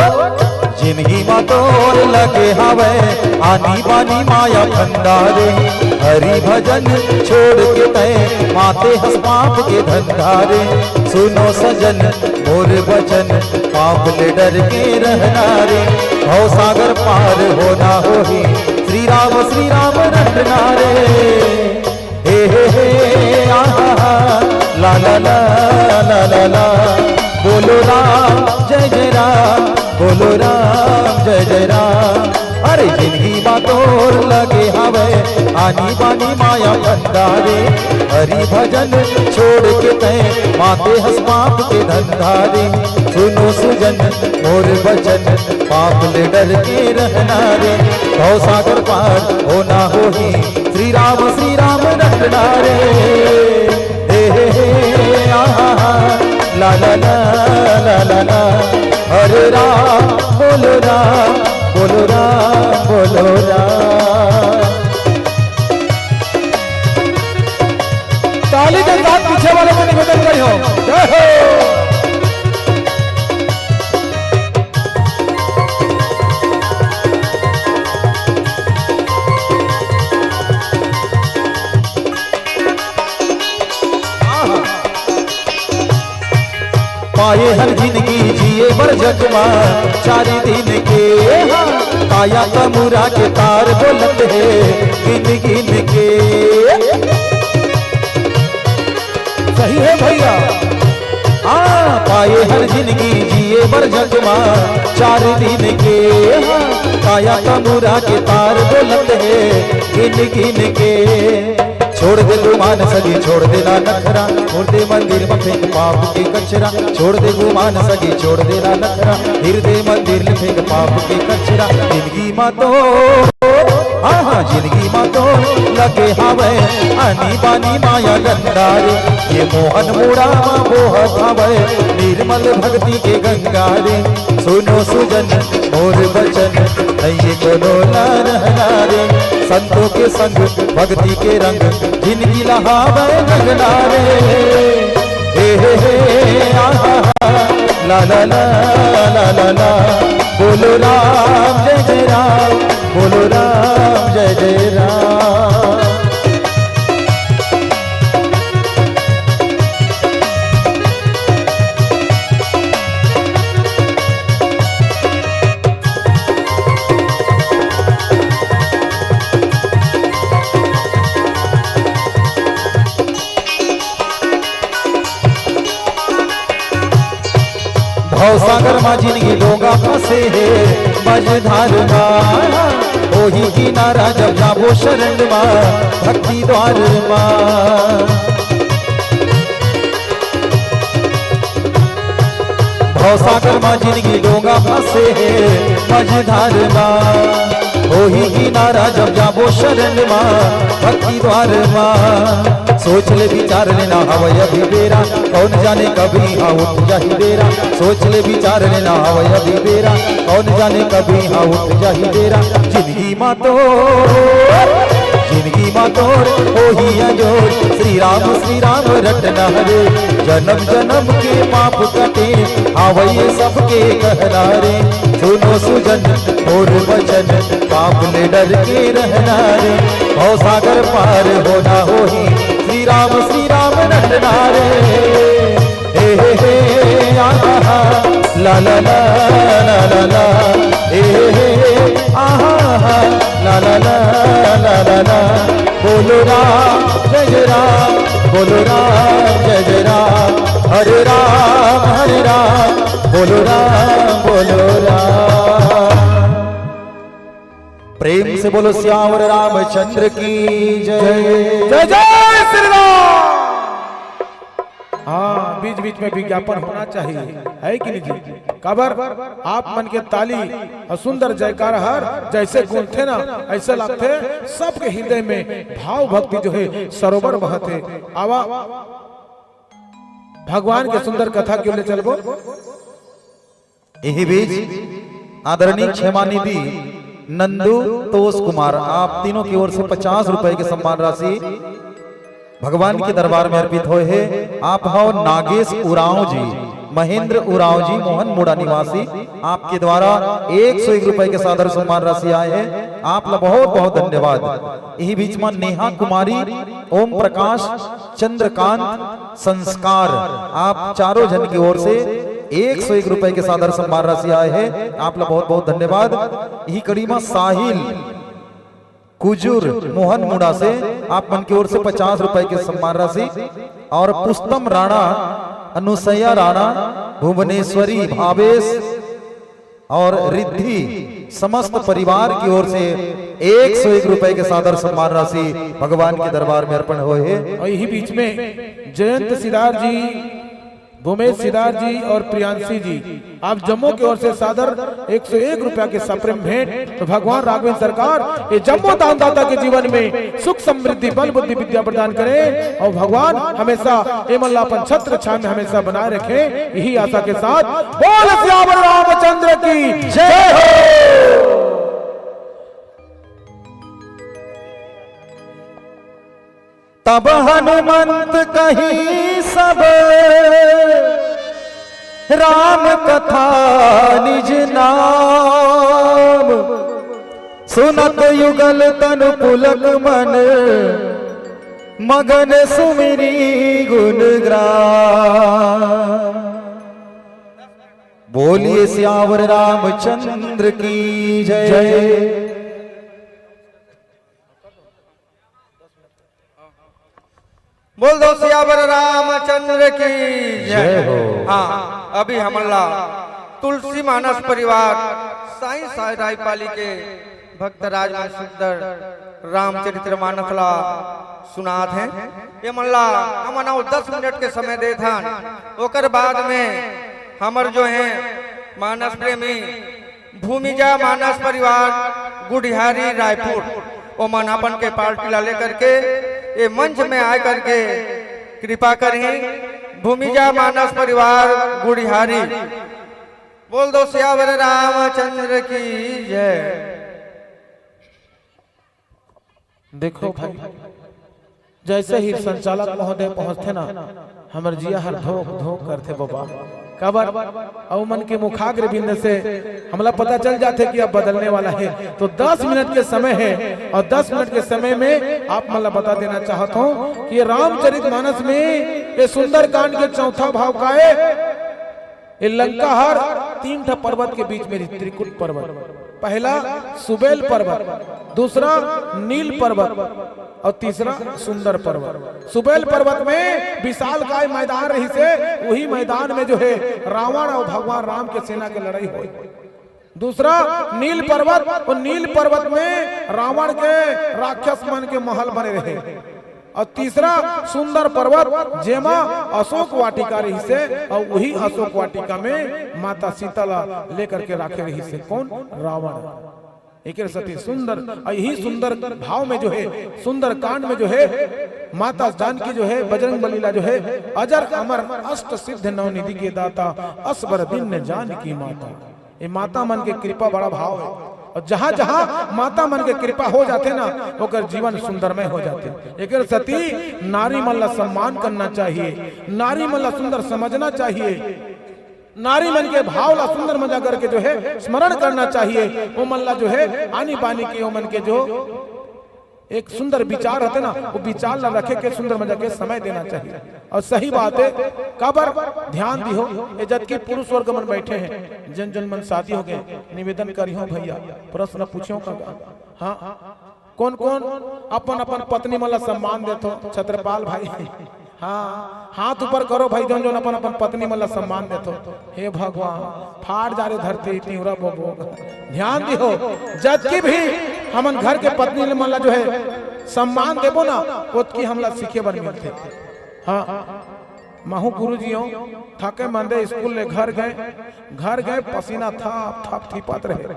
जिनगी मा तोर लगे हावय आनी बानी माया फंदा रे। हरि भजन छोड़ के तैं माते हस पाप के धंधा रे। सुनो सजन मोर बचन, पाप ले डर के रहना रे। भव सागर पार होना होही, श्री राम श्री राम रटना रे। हे हे हे, आहा हा, ला ला ला, ला ला ला। बोलो राम, जय तोर लगे हवय आनी बानी माया भंडारे। हरि भजन छोड़ के तैं माते हस पाप के धंधारे। सुनो सुजन मोर बचन, पाप ले डर के रहना रे। भव सागर पार होना होही, श्री राम श्री राम रटना रे। हे हे हे, आहा हा, ला ला ला, ला ला ला। हरे राम बोलो राम, बोलो राम बोलो राम। ताली के साथ पीछे वाले को निवेदन करी हो। जय हो। पाए हर जिनगी जिए बर जग मा चार दिन के, काया कमूरा के तार बोलत हे गिन गिन के। सही है भैया। हाँ, पाए हर जिनगी जिए बर जग मा चार दिन के, हाँ, काया कमूरा के तार बोलत हे गिन गिन के। छोड़ दे गुमान सगी, छोड़ दे ना नखरा, छोड़ दे मंदिर में फेंक पाप के कचरा। छोड़ दे गुमान सगी, छोड़ दे ना नखरा, हृदय मंदिर में फेंक पाप के कचरा। जिनगी मा तो, हाँ हाँ, जिनगी मा तो लगे हावय आनी बानी माया गंगा रे। ये मोहन मुड़ा मा बोहत हावय निर्मल भक्ति के गंगा रे। सुनो सुजन मोर बचन, नइये कोनो ला रहना रे। संतों के संग भक्ति के रंग, जिनगी लहावे गगना रे। हे हे हे, आहा हा, ला ला ला, ला ला ला। बोलो राम जय जय राम, बोलो राम जय जय राम। भवसागर मा जिनगी डोंगा फंसे हे मझधार मा, ओही किनारा जब जाबो शरण मा भक्ति द्वार मा। भवसागर मा जिनगी डोंगा फंसे हे मझधार मा, ओही किनारा जब जाबो शरण मा भक्ति द्वार मा। सोच ले विचार ले ना हवय अभी बेरा, कौन जाने कब इहाँ उठ जाही बेरा। सोच ले विचार ले ना हवय अभी बेरा, कौन जाने कब इहाँ उठ जाही बेरा। जिनगी मा तो, जिनगी मा तोर होही अंजोर, श्री राम श्री राम रटना रे। जन्म जन्म के पाप कटे, आवई सबके कहना रे। सुनो सुजन मोर बचन, पाप ले डर के रहना रे। भव सागर पार होना होही, श्री राम श्री राम रटना रे। हे हे हे, आहा हा, ला ला ला, ला ला ला। हे हे हे, आहा हा, ला ला ला, ला ला ला। बोलो राम जय जय राम, बोलो राम जय जय राम। हरे राम हरे राम, बोलो राम बोलो राम। प्रेम से बोलो सियावर रामचंद्र की जय। जय जय श्री राम। हाँ, बीच बीच में विज्ञापन होना चाहिए, है कि नहीं जी? काबर आप मन के ताली अउ सुंदर जयकार हर जैसे गूंजथे ना, ऐसे लगथे सबके हृदय में भाव भक्ति जो है सरोवर बहथे। आवा भगवान के सुंदर कथा के ओर ले चलबो। यही बीच आदरणीय क्षेमानिधि नंदू तोष कुमार, आप तीनों की ओर से पचास रुपए की सम्मान राशि भगवान के दरबार में अर्पित होए हे। आप हव नागेश उरांव जी, महेंद्र उरांव जी, मोहन मुड़ा निवासी, आपके द्वारा एक सौ एक रुपए के सादर सम्मान राशि आए हे। आप ला बहुत बहुत धन्यवाद। यही बीच में नेहा कुमारी, ओम प्रकाश, चंद्रकांत, संस्कार, आप चारों जन की ओर से एक सौ एक रुपए के सादर सम्मान राशि आए हे। आप ला बहुत बहुत धन्यवाद। यही कड़ी में साहिल कुजूर मोहन मुड़ा से आप मन की ओर से पचास रुपए के सम्मान राशि और पुस्तम राणा, अनुसैया राणा, भुवनेश्वरी, भावेश, और रिद्धि समस्त परिवार की ओर से एक सौ एक रुपए के सादर सम्मान राशि भगवान के दरबार में अर्पण होए हे। और यही बीच में जयंत सिदार जी, भूमेश सिदार जी और प्रियांशी जी, आप जम्मो की ओर से सादर एक सौ एक रुपया के सप्रेम भेंट। तो भगवान राघवेंद्र सरकार ये जम्मो दानदाता के जीवन में सुख समृद्धि बल बुद्धि विद्या प्रदान करें और भगवान हमेशा एमन ला अपन छत्र छाया में हमेशा बनाए रखें। यही आशा के साथ बोल सियावर रामचंद्र की जय हो। तब हनुमंत कही सब राम कथा निज नाम। सुनत युगल तनु पुलक मन मगन सुमिरी गुण ग्राम। बोलिए सियावर रामचंद्र की जय। बोल दो सियावर रामचंद्र की जय हो। हाँ, अभी हमन ला तुलसी मानस परिवार साईं साई रायपाली के भक्तराज मन सुंदर रामचरित्र मानस ला सुनात हे। एमन ला हमन अउ दस मिनट के समय देत हन, ओकर बाद में हमर जो हे मानस प्रेमी भूमिजा मानस परिवार गुढ़ियारी रायपुर, ओमन अपन के पार्टी ला लेकर के ये मंच में आए करके कृपा करही। भूमिजा मानस परिवार गुढ़ियारी, बोल दो सियावर रामचंद्र की जय। देखो भाई, जैसे ही संचालक महोदय पहुंचथे ना, हमर जिया हर धोक धोक करथे बाबा। काबर? अउ मन के मुखाग्र बिंद से हमला पता चल जाथे कि अब बदलने वाला हे। तो दस मिनट के समय हे अउ दस मिनट के समय में आप मन ला बता देना चाहत हूँ कि ये रामचरित मानस में, ये सुंदरकांड के चौथा भाव का हे, ये लंका हर तीन ठा पर्वत के बीच में रही, त्रिकुट पर्वत। पहला सुबेल पर्वत, दूसरा नील पर्वत और तीसरा सुंदर पर्वत। सुबेल पर्वत में विशालकाय मैदान रहिसे, वही मैदान में जो हे रावण और भगवान राम के सेना के लड़ाई होय। दूसरा नील पर्वत, वो नील पर्वत में रावण के राक्षस मन के महल बने रहे। और तीसरा सुंदर पर्वत, जेमा अशोक वाटिका रहिसे और वही अशोक वाटिका में माता सीता ला लेकर के राखे रहिसे। कौन? रावण। एकर सेती सुंदर, और यही सुंदर भाव में जो हे, सुंदर कांड में जो हे, माता जानकी जो हे, बजरंग बली ला जो हे, अजर अमर अष्ट सिद्ध नवनिधि के दाता, असबर दीन जानकी माता। ये माता मन के कृपा बड़ा भाव हे। और जहाँ जहाँ माता मन के कृपा हो जाथे ना, ओकर जीवन सुंदरमय हो जाथे। एकर सेती नारी मन ला सम्मान करना चाहिए, नारी मन ला सुंदर समझना चाहिए, नारी मन के भाव ला सुंदर मजा करके जो हे स्मरण करना चाहिए। वो मन ला जो हे आनी बानी के, वो मन के जो एक सुंदर विचार रहते ना, वो विचार ला रखे के सुंदर मजा के समय देना चाहिए। और सही बात हे, काबर? ध्यान दिहो, ये जतकी पुरुष वर्ग मन बैठे हे, जन जन मन शादी हो गे, निवेदन करिहो भैया, प्रश्न पूछियो का? हाँ, कौन कौन अपन अपन पत्नी मन ला सम्मान देथो? छत्रपाल भाई, हाँ, हाथ ऊपर करो भाई, जौन जौन अपन अपन पत्नी मन ला सम्मान देथो। हे भगवान, फाट जा रे धरती, तिंवरा बोबो। ध्यान दिहो, जतकी भी हमन घर के पत्नी मन ला जो हे सम्मान देबो ना, ओतकी हमला सीखे बर मिलथे। हाँ, महू गुरुजी हो, थके मंदे स्कूल ले घर गए, घर गए पसीना थप थप थिपत रहे।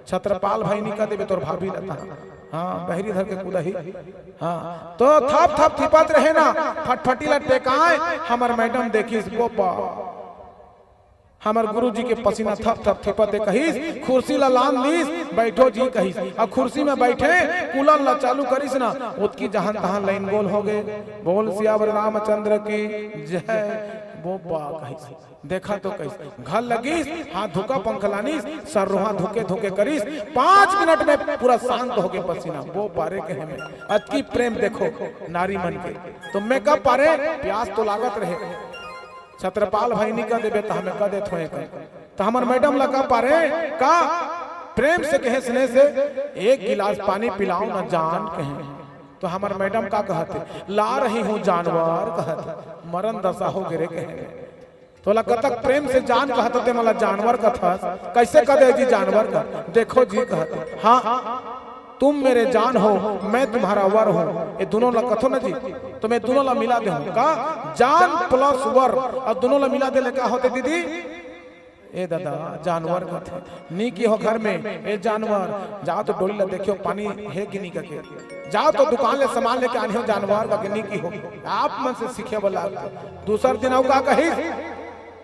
छत्रपाल भाई निका देबे तोर भाभी रहता। हाँ, बहरी धर के कूदा ही। हाँ, तो थप थप थिपत रहे ना, फटफटी ला टेकाए, हमर मैडम देखिस, बोपा। हमर गुरुजी के पसीना थप थप थिपत हे कहिस, कुर्सी ला लान लीस, "बैठो जी" कहिस। अब कुर्सी में बैठे, कूलर ला चालू करिस ना, ओतकी जहान तहान लाइन गोल हो गे। बोल सियावर रामचंद्र की जय। बोपा कहिस। देखा तो कहिस, घर लगिस, हाथ धोका पंख लानिस, सर रोहा धोके धोके करिस, पाँच मिनट में पूरा शांत हो गे पसीना। बोपा रे कहे में अतकी प्रेम देखो नारी मन के। तो मैं कब पारे, प्यास तो लागत रहे, छत्रपाल भाई निका देबे त हमें कह देत होए कहे। त हमर मैडम ला कह पारे का, प्रेम से कहे, स्नेह से, "एक गिलास पानी पिलाओ ना जान," कहे। तो हमर मैडम का कहत हे, "ला रही हूँ जानवर," कहत हे, "मरण दशा हो गे रे," कहे। तोला कतक प्रेम से जान कहत ते, मोला जानवर कथस, कैसे कह दे जी जानवर का? देखो जी कहत, हाँ, तुम मेरे जान हो, मैं तुम्हारा वर हूँ। ये दोनों ला कथो ना जी, तो मैं दोनों ला मिला दे हूँ का? जान प्लस वर, और दोनों ला मिला दे ले का होते दीदी? ए दादा, जानवर कथे, नी की हो घर में, ए जानवर, जाओ तो डोली ला देखियो, पानी हे कि नी कके, जाओ तो दुकान ले सामान लेके आनी हो जानवर कके, नी की हो। आप मन से सीखे वाला। दूसर दिन अउ का कही,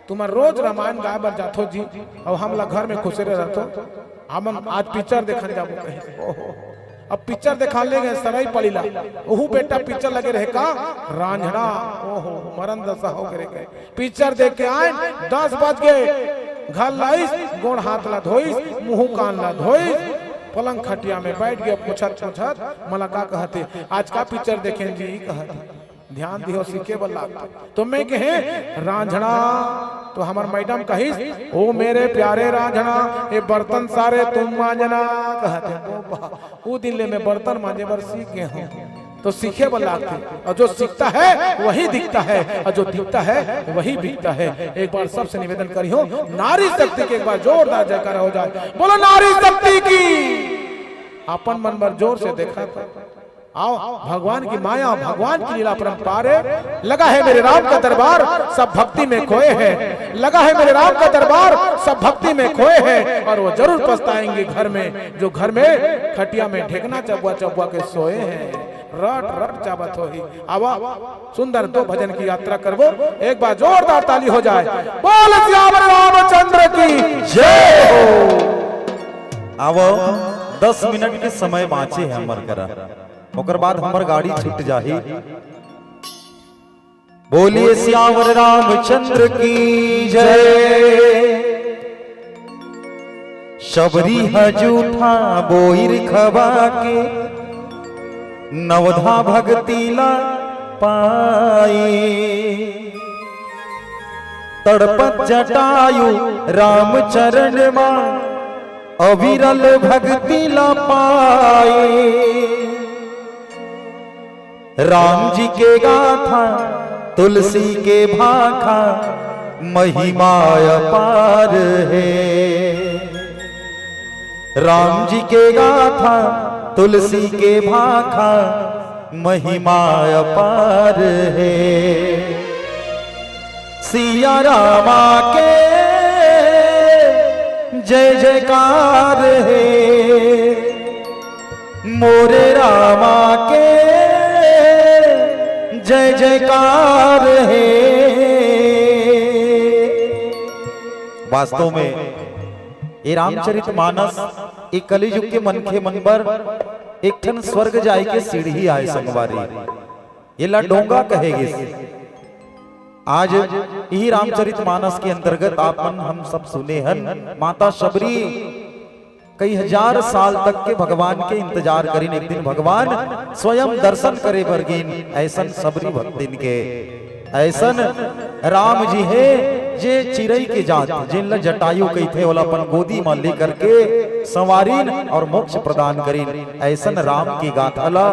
तुमन रोज रामायण गाय बर जाथो जी, अउ हमला घर में खुसरे रहथो, हमन आज पिक्चर देखन जाबो कही। ओहो, अब पिक्चर देखान ले गए सराई पाली ला, ओहू बेटा पिक्चर लगे रहे का? रांझना। ओहो, मरन दशा हो गए रहे। पिक्चर देख के आए, दस बज गए, घर लाइस, गोड़ हाथ ला धोइस, मुंह कान ला धोइस, पलंग खटिया में बैठ गए, पूछत पूछत, मला का कहते, आज का पिक्चर देखें जी, कहत। ध्यान दिहो, सीखे बर लागथे। तो मैं कहे, रांझना, तो हमर मैडम कहिस, ओ मेरे प्यारे रांझना, ये बर्तन सारे तुम मांझना, कहते। ओ बा, उ दिन ले मैं बर्तन मांजे बर सीख गए हूँ। तो सीखे बर लागथे, और जो सीखता है वही दिखता है, और जो दिखता है वही बिकता है। एक बार सबसे निवेदन करी हूँ, नारी शक्ति के एक बार जोरदार जयकारा हो जाए। बोलो नारी शक्ति की। अपन मन बर जोर से देखा था। आओ, भगवान की माया, भगवान की लीला अपरंपार है। लगा है मेरे राम का दरबार, सब भक्ति में खोए हैं। लगा है मेरे राम का दरबार, सब भक्ति में खोए हैं, और वो जरूर पछताएंगे घर में, जो घर में खटिया में ढेकना चबुआ चबुआ के सोए हैं, रट रट चाबत होही। आवा, सुंदर दो भजन की यात्रा करबो, एक बार जोरदार ताली हो जाए। बोल सियावर रामचंद्र की जय हो। आवो, दस मिनट के समय बाँचे हे हमर करा, ओकर बाद हमर गाड़ी छूट जाही। बोलिए सियावर रामचंद्र की जय। शबरी ह जूठा बोइर खवा के, नवधा भगती ला पाए। तड़पत जटायु रामचरण मा, अविरल भगती ला पाए। राम जी के गाथा, तुलसी के भाखा, महिमा अपार हे। राम जी के गाथा, तुलसी के भाखा, महिमा अपार हे। सिया रामा के जय जयकार हे, मोरे रामा के जय जयकार हे। वास्तव में ये रामचरित मानस, ये कलयुग के मनखे मन बर एक ठन स्वर्ग जाए के सीढ़ी आय संगवारी। येला डोंगा कहे गिस। आज इही रामचरित मानस के अंतर्गत आप मन हम सब सुने हन, माता शबरी कई हजार साल तक के भगवान के इंतजार करिन। एक दिन भगवान स्वयं दर्शन करे बर गिन। ऐसन शबरी भक्तिन के, ऐसन राम जी हे जे चिरई के जात, जेन ला जटायु कहिथे, ओला अपन गोदी म लेकर के संवारिन और मोक्ष प्रदान करिन। ऐसन राम की गाथा ला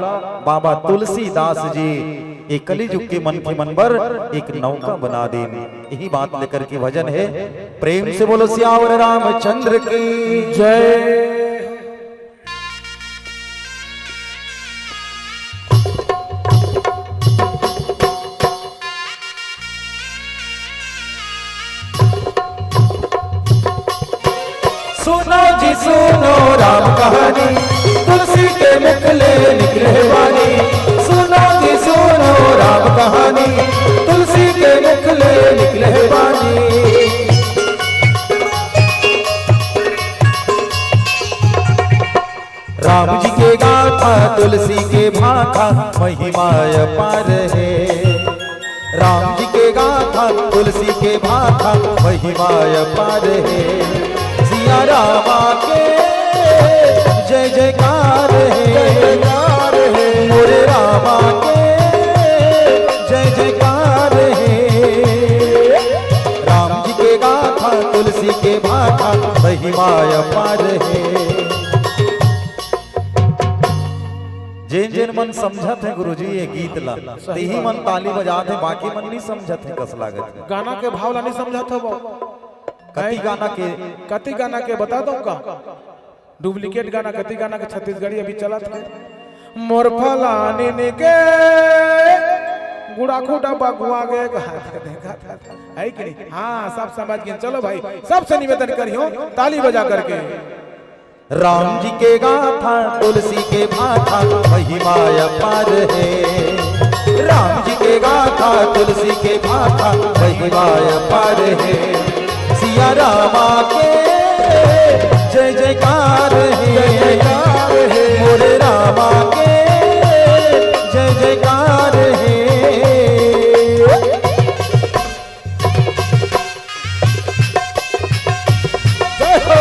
बाबा तुलसीदास जी ये कलयुग के मनखे मन बर एक नौका बना दिन। यही बात लेकर के भजन हे। प्रेम से बोलो सियावर रामचंद्र की जय। सुनो जी सुनो राम कहानी, तुलसी के मुख ले निकले वाणी। सुनो जी सुनो राम कहानी, तुलसी के मुख ले निकले वाणी। राम जी के गाथा, तुलसी के भाखा, महिमा अपार हे। राम जी के गाथा, तुलसी के भाखा, महिमा अपार हे। सिया रामा के जय जयकार हे, जय जयकार हे। मोरे रामा के जय जयकार हे। राम जी के गाथा, तुलसी के भाखा, महिमा अपार हे। जेन जेन मन समझत हे गुरुजी ये गीत ला, सही तेही बात। मन ताली बजात हे, बाकी मन नहीं समझत हे कस लागत हे। गाना के भाव ला नहीं समझत हो बाबू। कति गाना के? कति गाना के बता दो का? डुप्लीकेट गाना, कति गाना के छत्तीसगढ़ी अभी चलत हे। मोर फलानिन के गुड़ाखू डब्बा गुआ गे, है कि नहीं? हाँ, सब समझ गए। चलो भाई, सबसे निवेदन करियो ताली बजा करके। राम जी के गाथा, तुलसी के भाखा, महिमा अपार हे। राम जी के गाथा, तुलसी के भाखा, महिमा अपार हे। सिया रामा के जय जयकार हे। जय जयकार हे। मोरे रामा के जय जयकार हे। जय हो।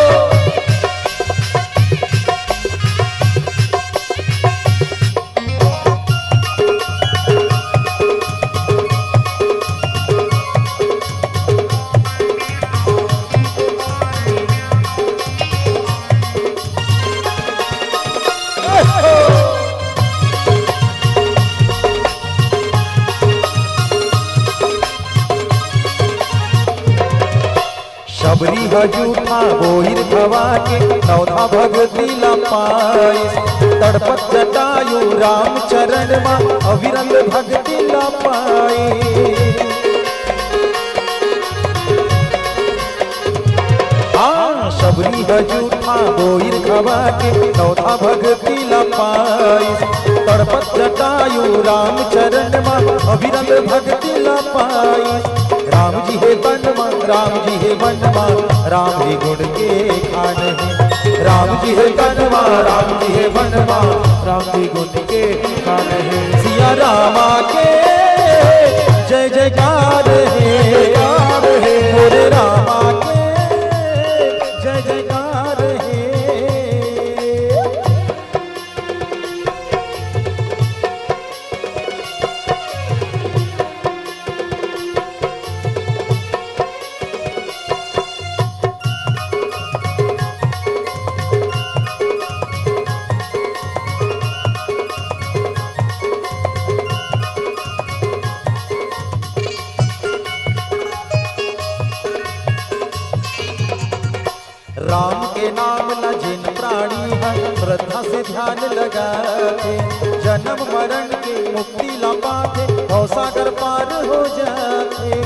शबरी ह जूठा बोहिर खवा के नवधा भगती ला पाइस। तड़पत जटायु रामचरण मा अविरल भगती ला पाइस। हाँ, शबरी ह जूठा बोहिर खवा के नवधा भगती ला पाइस। तड़पत जटायु रामचरण मा अविरल भगती ला पाइस। राम जी हे तन मा, राम जी हे मन मा, राम ही गुण के खान हे। राम जी हे तन मा, राम जी हे मन मा, राम ही गुण के खान हे। सिया रामा के जय जयकार हे। मोरे रामा के जय जयकार हे। राम के नाम ला जेन प्राणी ह श्रद्धा से ध्यान लगाथे, जन्म मरण के मुक्ति ला पाथे, भवसागर पार हो जाथे।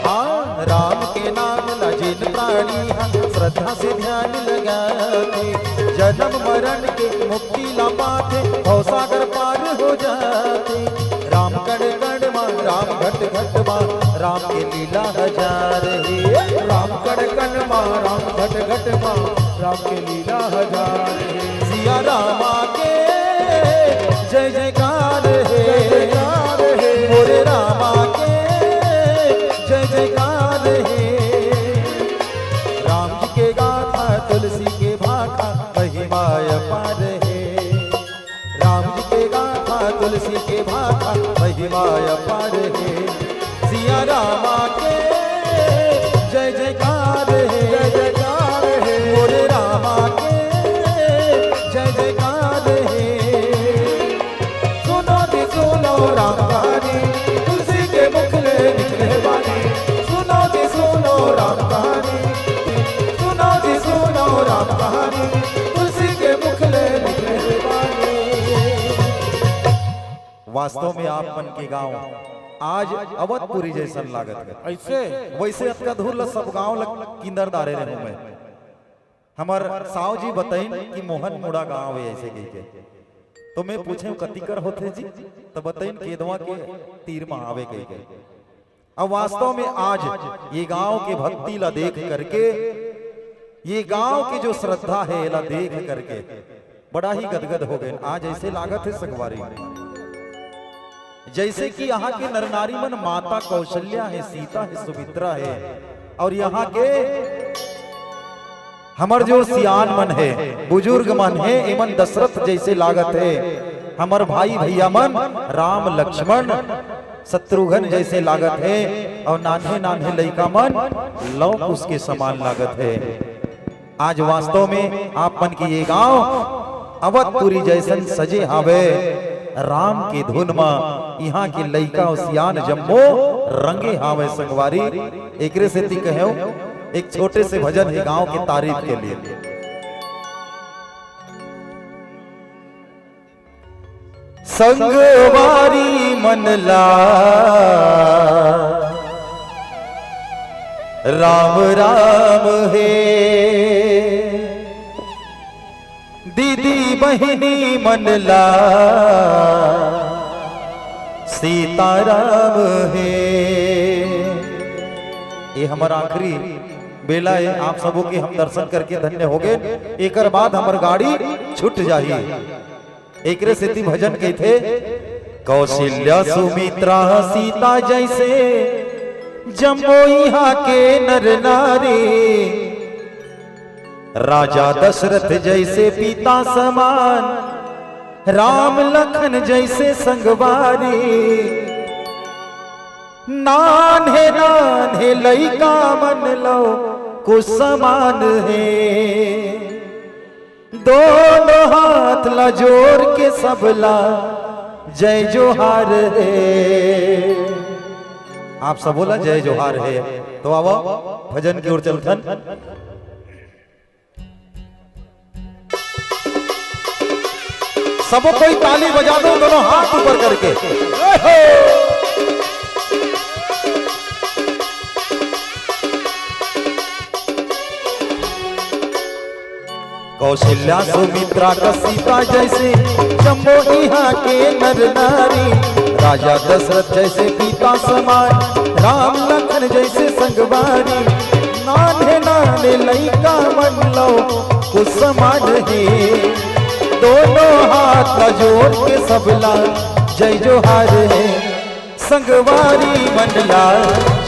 हाँ, राम के नाम ला जेन प्राणी ह श्रद्धा से ध्यान लगाथे, जन्म मरण के मुक्ति ला पाथे, भवसागर पार हो जाथे। राम कण कण मा, राम घट घट मा, राम के लीला हजार हे। राम कण कण मा, राम घट घट मा, राम के लीला हजार हे। सिया रामा के जय जयकार हे। जय जयकार हे। मोरे रामा के जय जयकार हे। राम जी के गाथा, तुलसी के भाखा, महिमा अपार हे। राम जी के गाथा, तुलसी के भाखा, महिमा अपार हे। सिया रामा के जय जयकार हे। जय जयकार हे। मोरे रामा के जय जयकार हे। सुनो जी सुनो राम कहानी, तुलसी के मुख ले निकले बानी। सुनो जी सुनो राम कहानी, सुनो जी सुनो राम कहानी, तुलसी के मुख ले निकले बानी। वास्तव में आप मन के गांव आज अवधपुरी जैसन लागत हे। ऐसे? वैसे अतका दूर ल सब गांव ल किंदर डारे रहे हूं मैं। हमर साव जी बताइन कि मोहन मुड़ा गांव हे ऐसे कहिके। तो मैं पूछे हूं, "कति कर होथे जी?" तो बताइन, "केदवा के तीर म आवे" कहिके। अब वास्तव में आज ये गांव के भक्ति ला देख करके, ये गांव की जो श्रद्धा हे, एला देख करके बड़ा ही गदगद हो गए। आज ऐसे लागत हे संगवारी, जैसे कि यहाँ के नर नारी मन माता कौशल्या हे, सीता हे, सुमित्रा हे, और यहाँ के हमर जो सियान मन हे, बुजुर्ग मन हे, एमन दशरथ जैसे लागत हे। हमर भाई भैया मन राम लक्ष्मण शत्रुघ्न जैसे लागत हे, और नान्हे नान्हे लइका मन लव कुश के समान लागत हे। आज वास्तव में आप मन के ये गांव अवधपुरी जैसन सजे हावे। राम के धुन म इहां के लइका अउ सियान जम्मो रंगे हावे संगवारी। एकरे सेती कहेव, एक छोटे से भजन हे गांव के तारीफ के लिए। संगवारी मन ला राम राम हे, दीदी बहिनी मन ला सीताराम हे। ये हमर आखिरी बेला हे, आप सबो के हम दर्शन करके धन्य हो गए। एकर बाद हमर गाड़ी छूट जाही। एकरे सेती भजन कहिथे, कौशल्या सुमित्रा सीता जैसे जम्मो इहां के नर नारी, राजा दशरथ जैसे पिता समान, राम लखन जैसे संगवारी। नान्हे नान्हे लइका मन लो कुछ समान हे, दोनों हाथ ला जोड़ के सबला जय जोहार हे। आप सबो ला जय जोहार हे। तो आवा, भजन की ओर चलथन। सबो कोई ताली बजा दो, दोनों हाथ ऊपर करके। कौशल्या सुमित्रा का सीता जैसे, जम्मो इहां के नर नारी, राजा दशरथ जैसे पिता समान, राम लखन जैसे संगवारी। नान्हे नान्हे लइका मन लो कुछ समान हे, दोनों हाथ ला जोड़ के सबला जय जोहार हे। संगवारी मन ला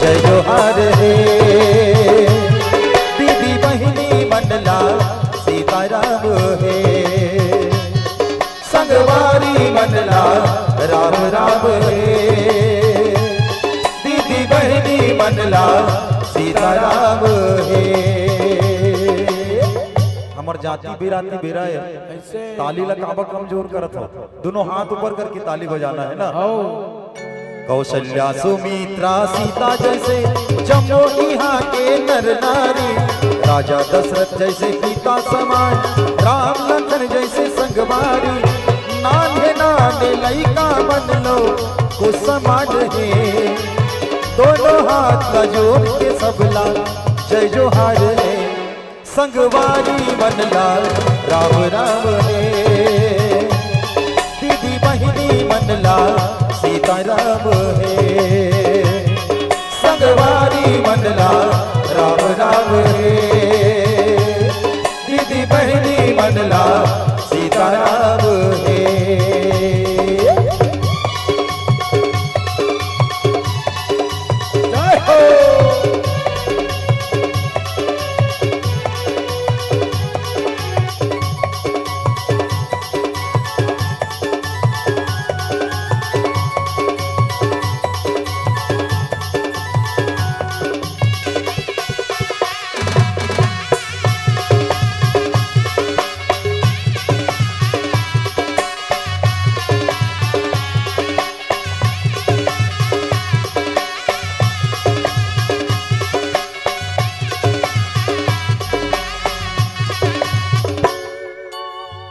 जय जोहार हे, दीदी बहिनी मन ला सीताराम हे। संगवारी मन ला राम राम हे, दीदी बहिनी मन ला सीताराम हे। हमर जाति बिराती बेरा हे, ताली ला काबर कमजोर करत हो? दोनों हाथ ऊपर करके ताली बजाना हे ना। कौशल्या सुमित्रा सीता जैसे जम्मो इहां के नर नारी, राजा दशरथ जैसे पिता समान, राम लखन जैसे संगवारी। नान्हे नान्हे लइका मन लो कुछ समान हे, दोनों हाथ ला जोड़ के सबला जय जोहार हे। संगवारी मन ला राम राम हे, दीदी बहिनी मन ला सीताराम हे। संगवारी मन ला राम राम हे, दीदी बहिनी मन ला सीताराम हे। जय हो।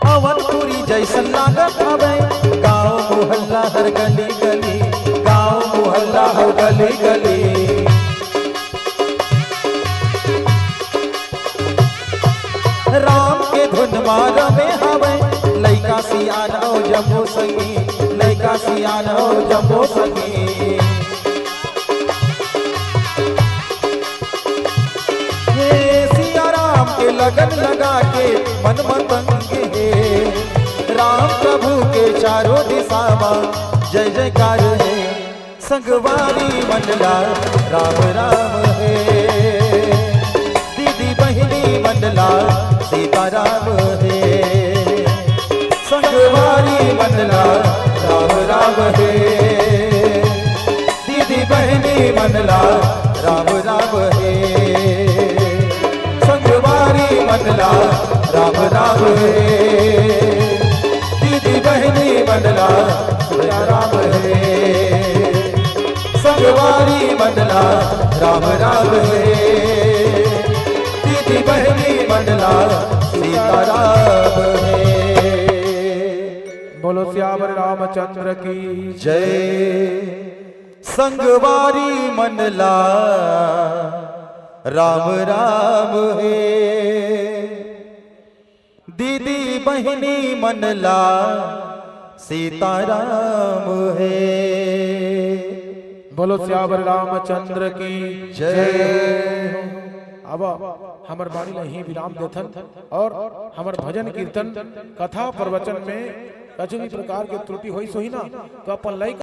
अवनपुरी जैसन लागत हवे गांव मोहल्ला हर गली गली, गांव मोहल्ला हर गली गली। राम के धुन मा रमे हवे लइका सियान अउ जम्मो संगी, लइका सियान अउ जम्मो संगी। हे सिया राम के लगन लगा के मन मतंग हे, राम प्रभु के चारों दिशा मा जय जयकार हे। संगवारी मन ला राम राम हे, दीदी बहिनी मन ला सीताराम हे। संगवारी मन ला राम राम हे, दीदी बहिनी मन ला राम राम हे। राम हे। दीदी बहिनी मन ला सीताराम हे। संगवारी मन ला राम राम हे। दीदी बहिनी मन ला सीताराम हे। बोलो सियावर रामचंद्र की जय। संगवारी मन ला राम राम हे। दीदी बहिनी मन ला सीताराम हे। बोलो सियावर रामचंद्र की जय। अब हमर बाणी ला ही विराम देथन और हमर भजन कीर्तन कथा प्रवचन में कछु भी प्रकार के त्रुटि होइस होही ना, तो अपन like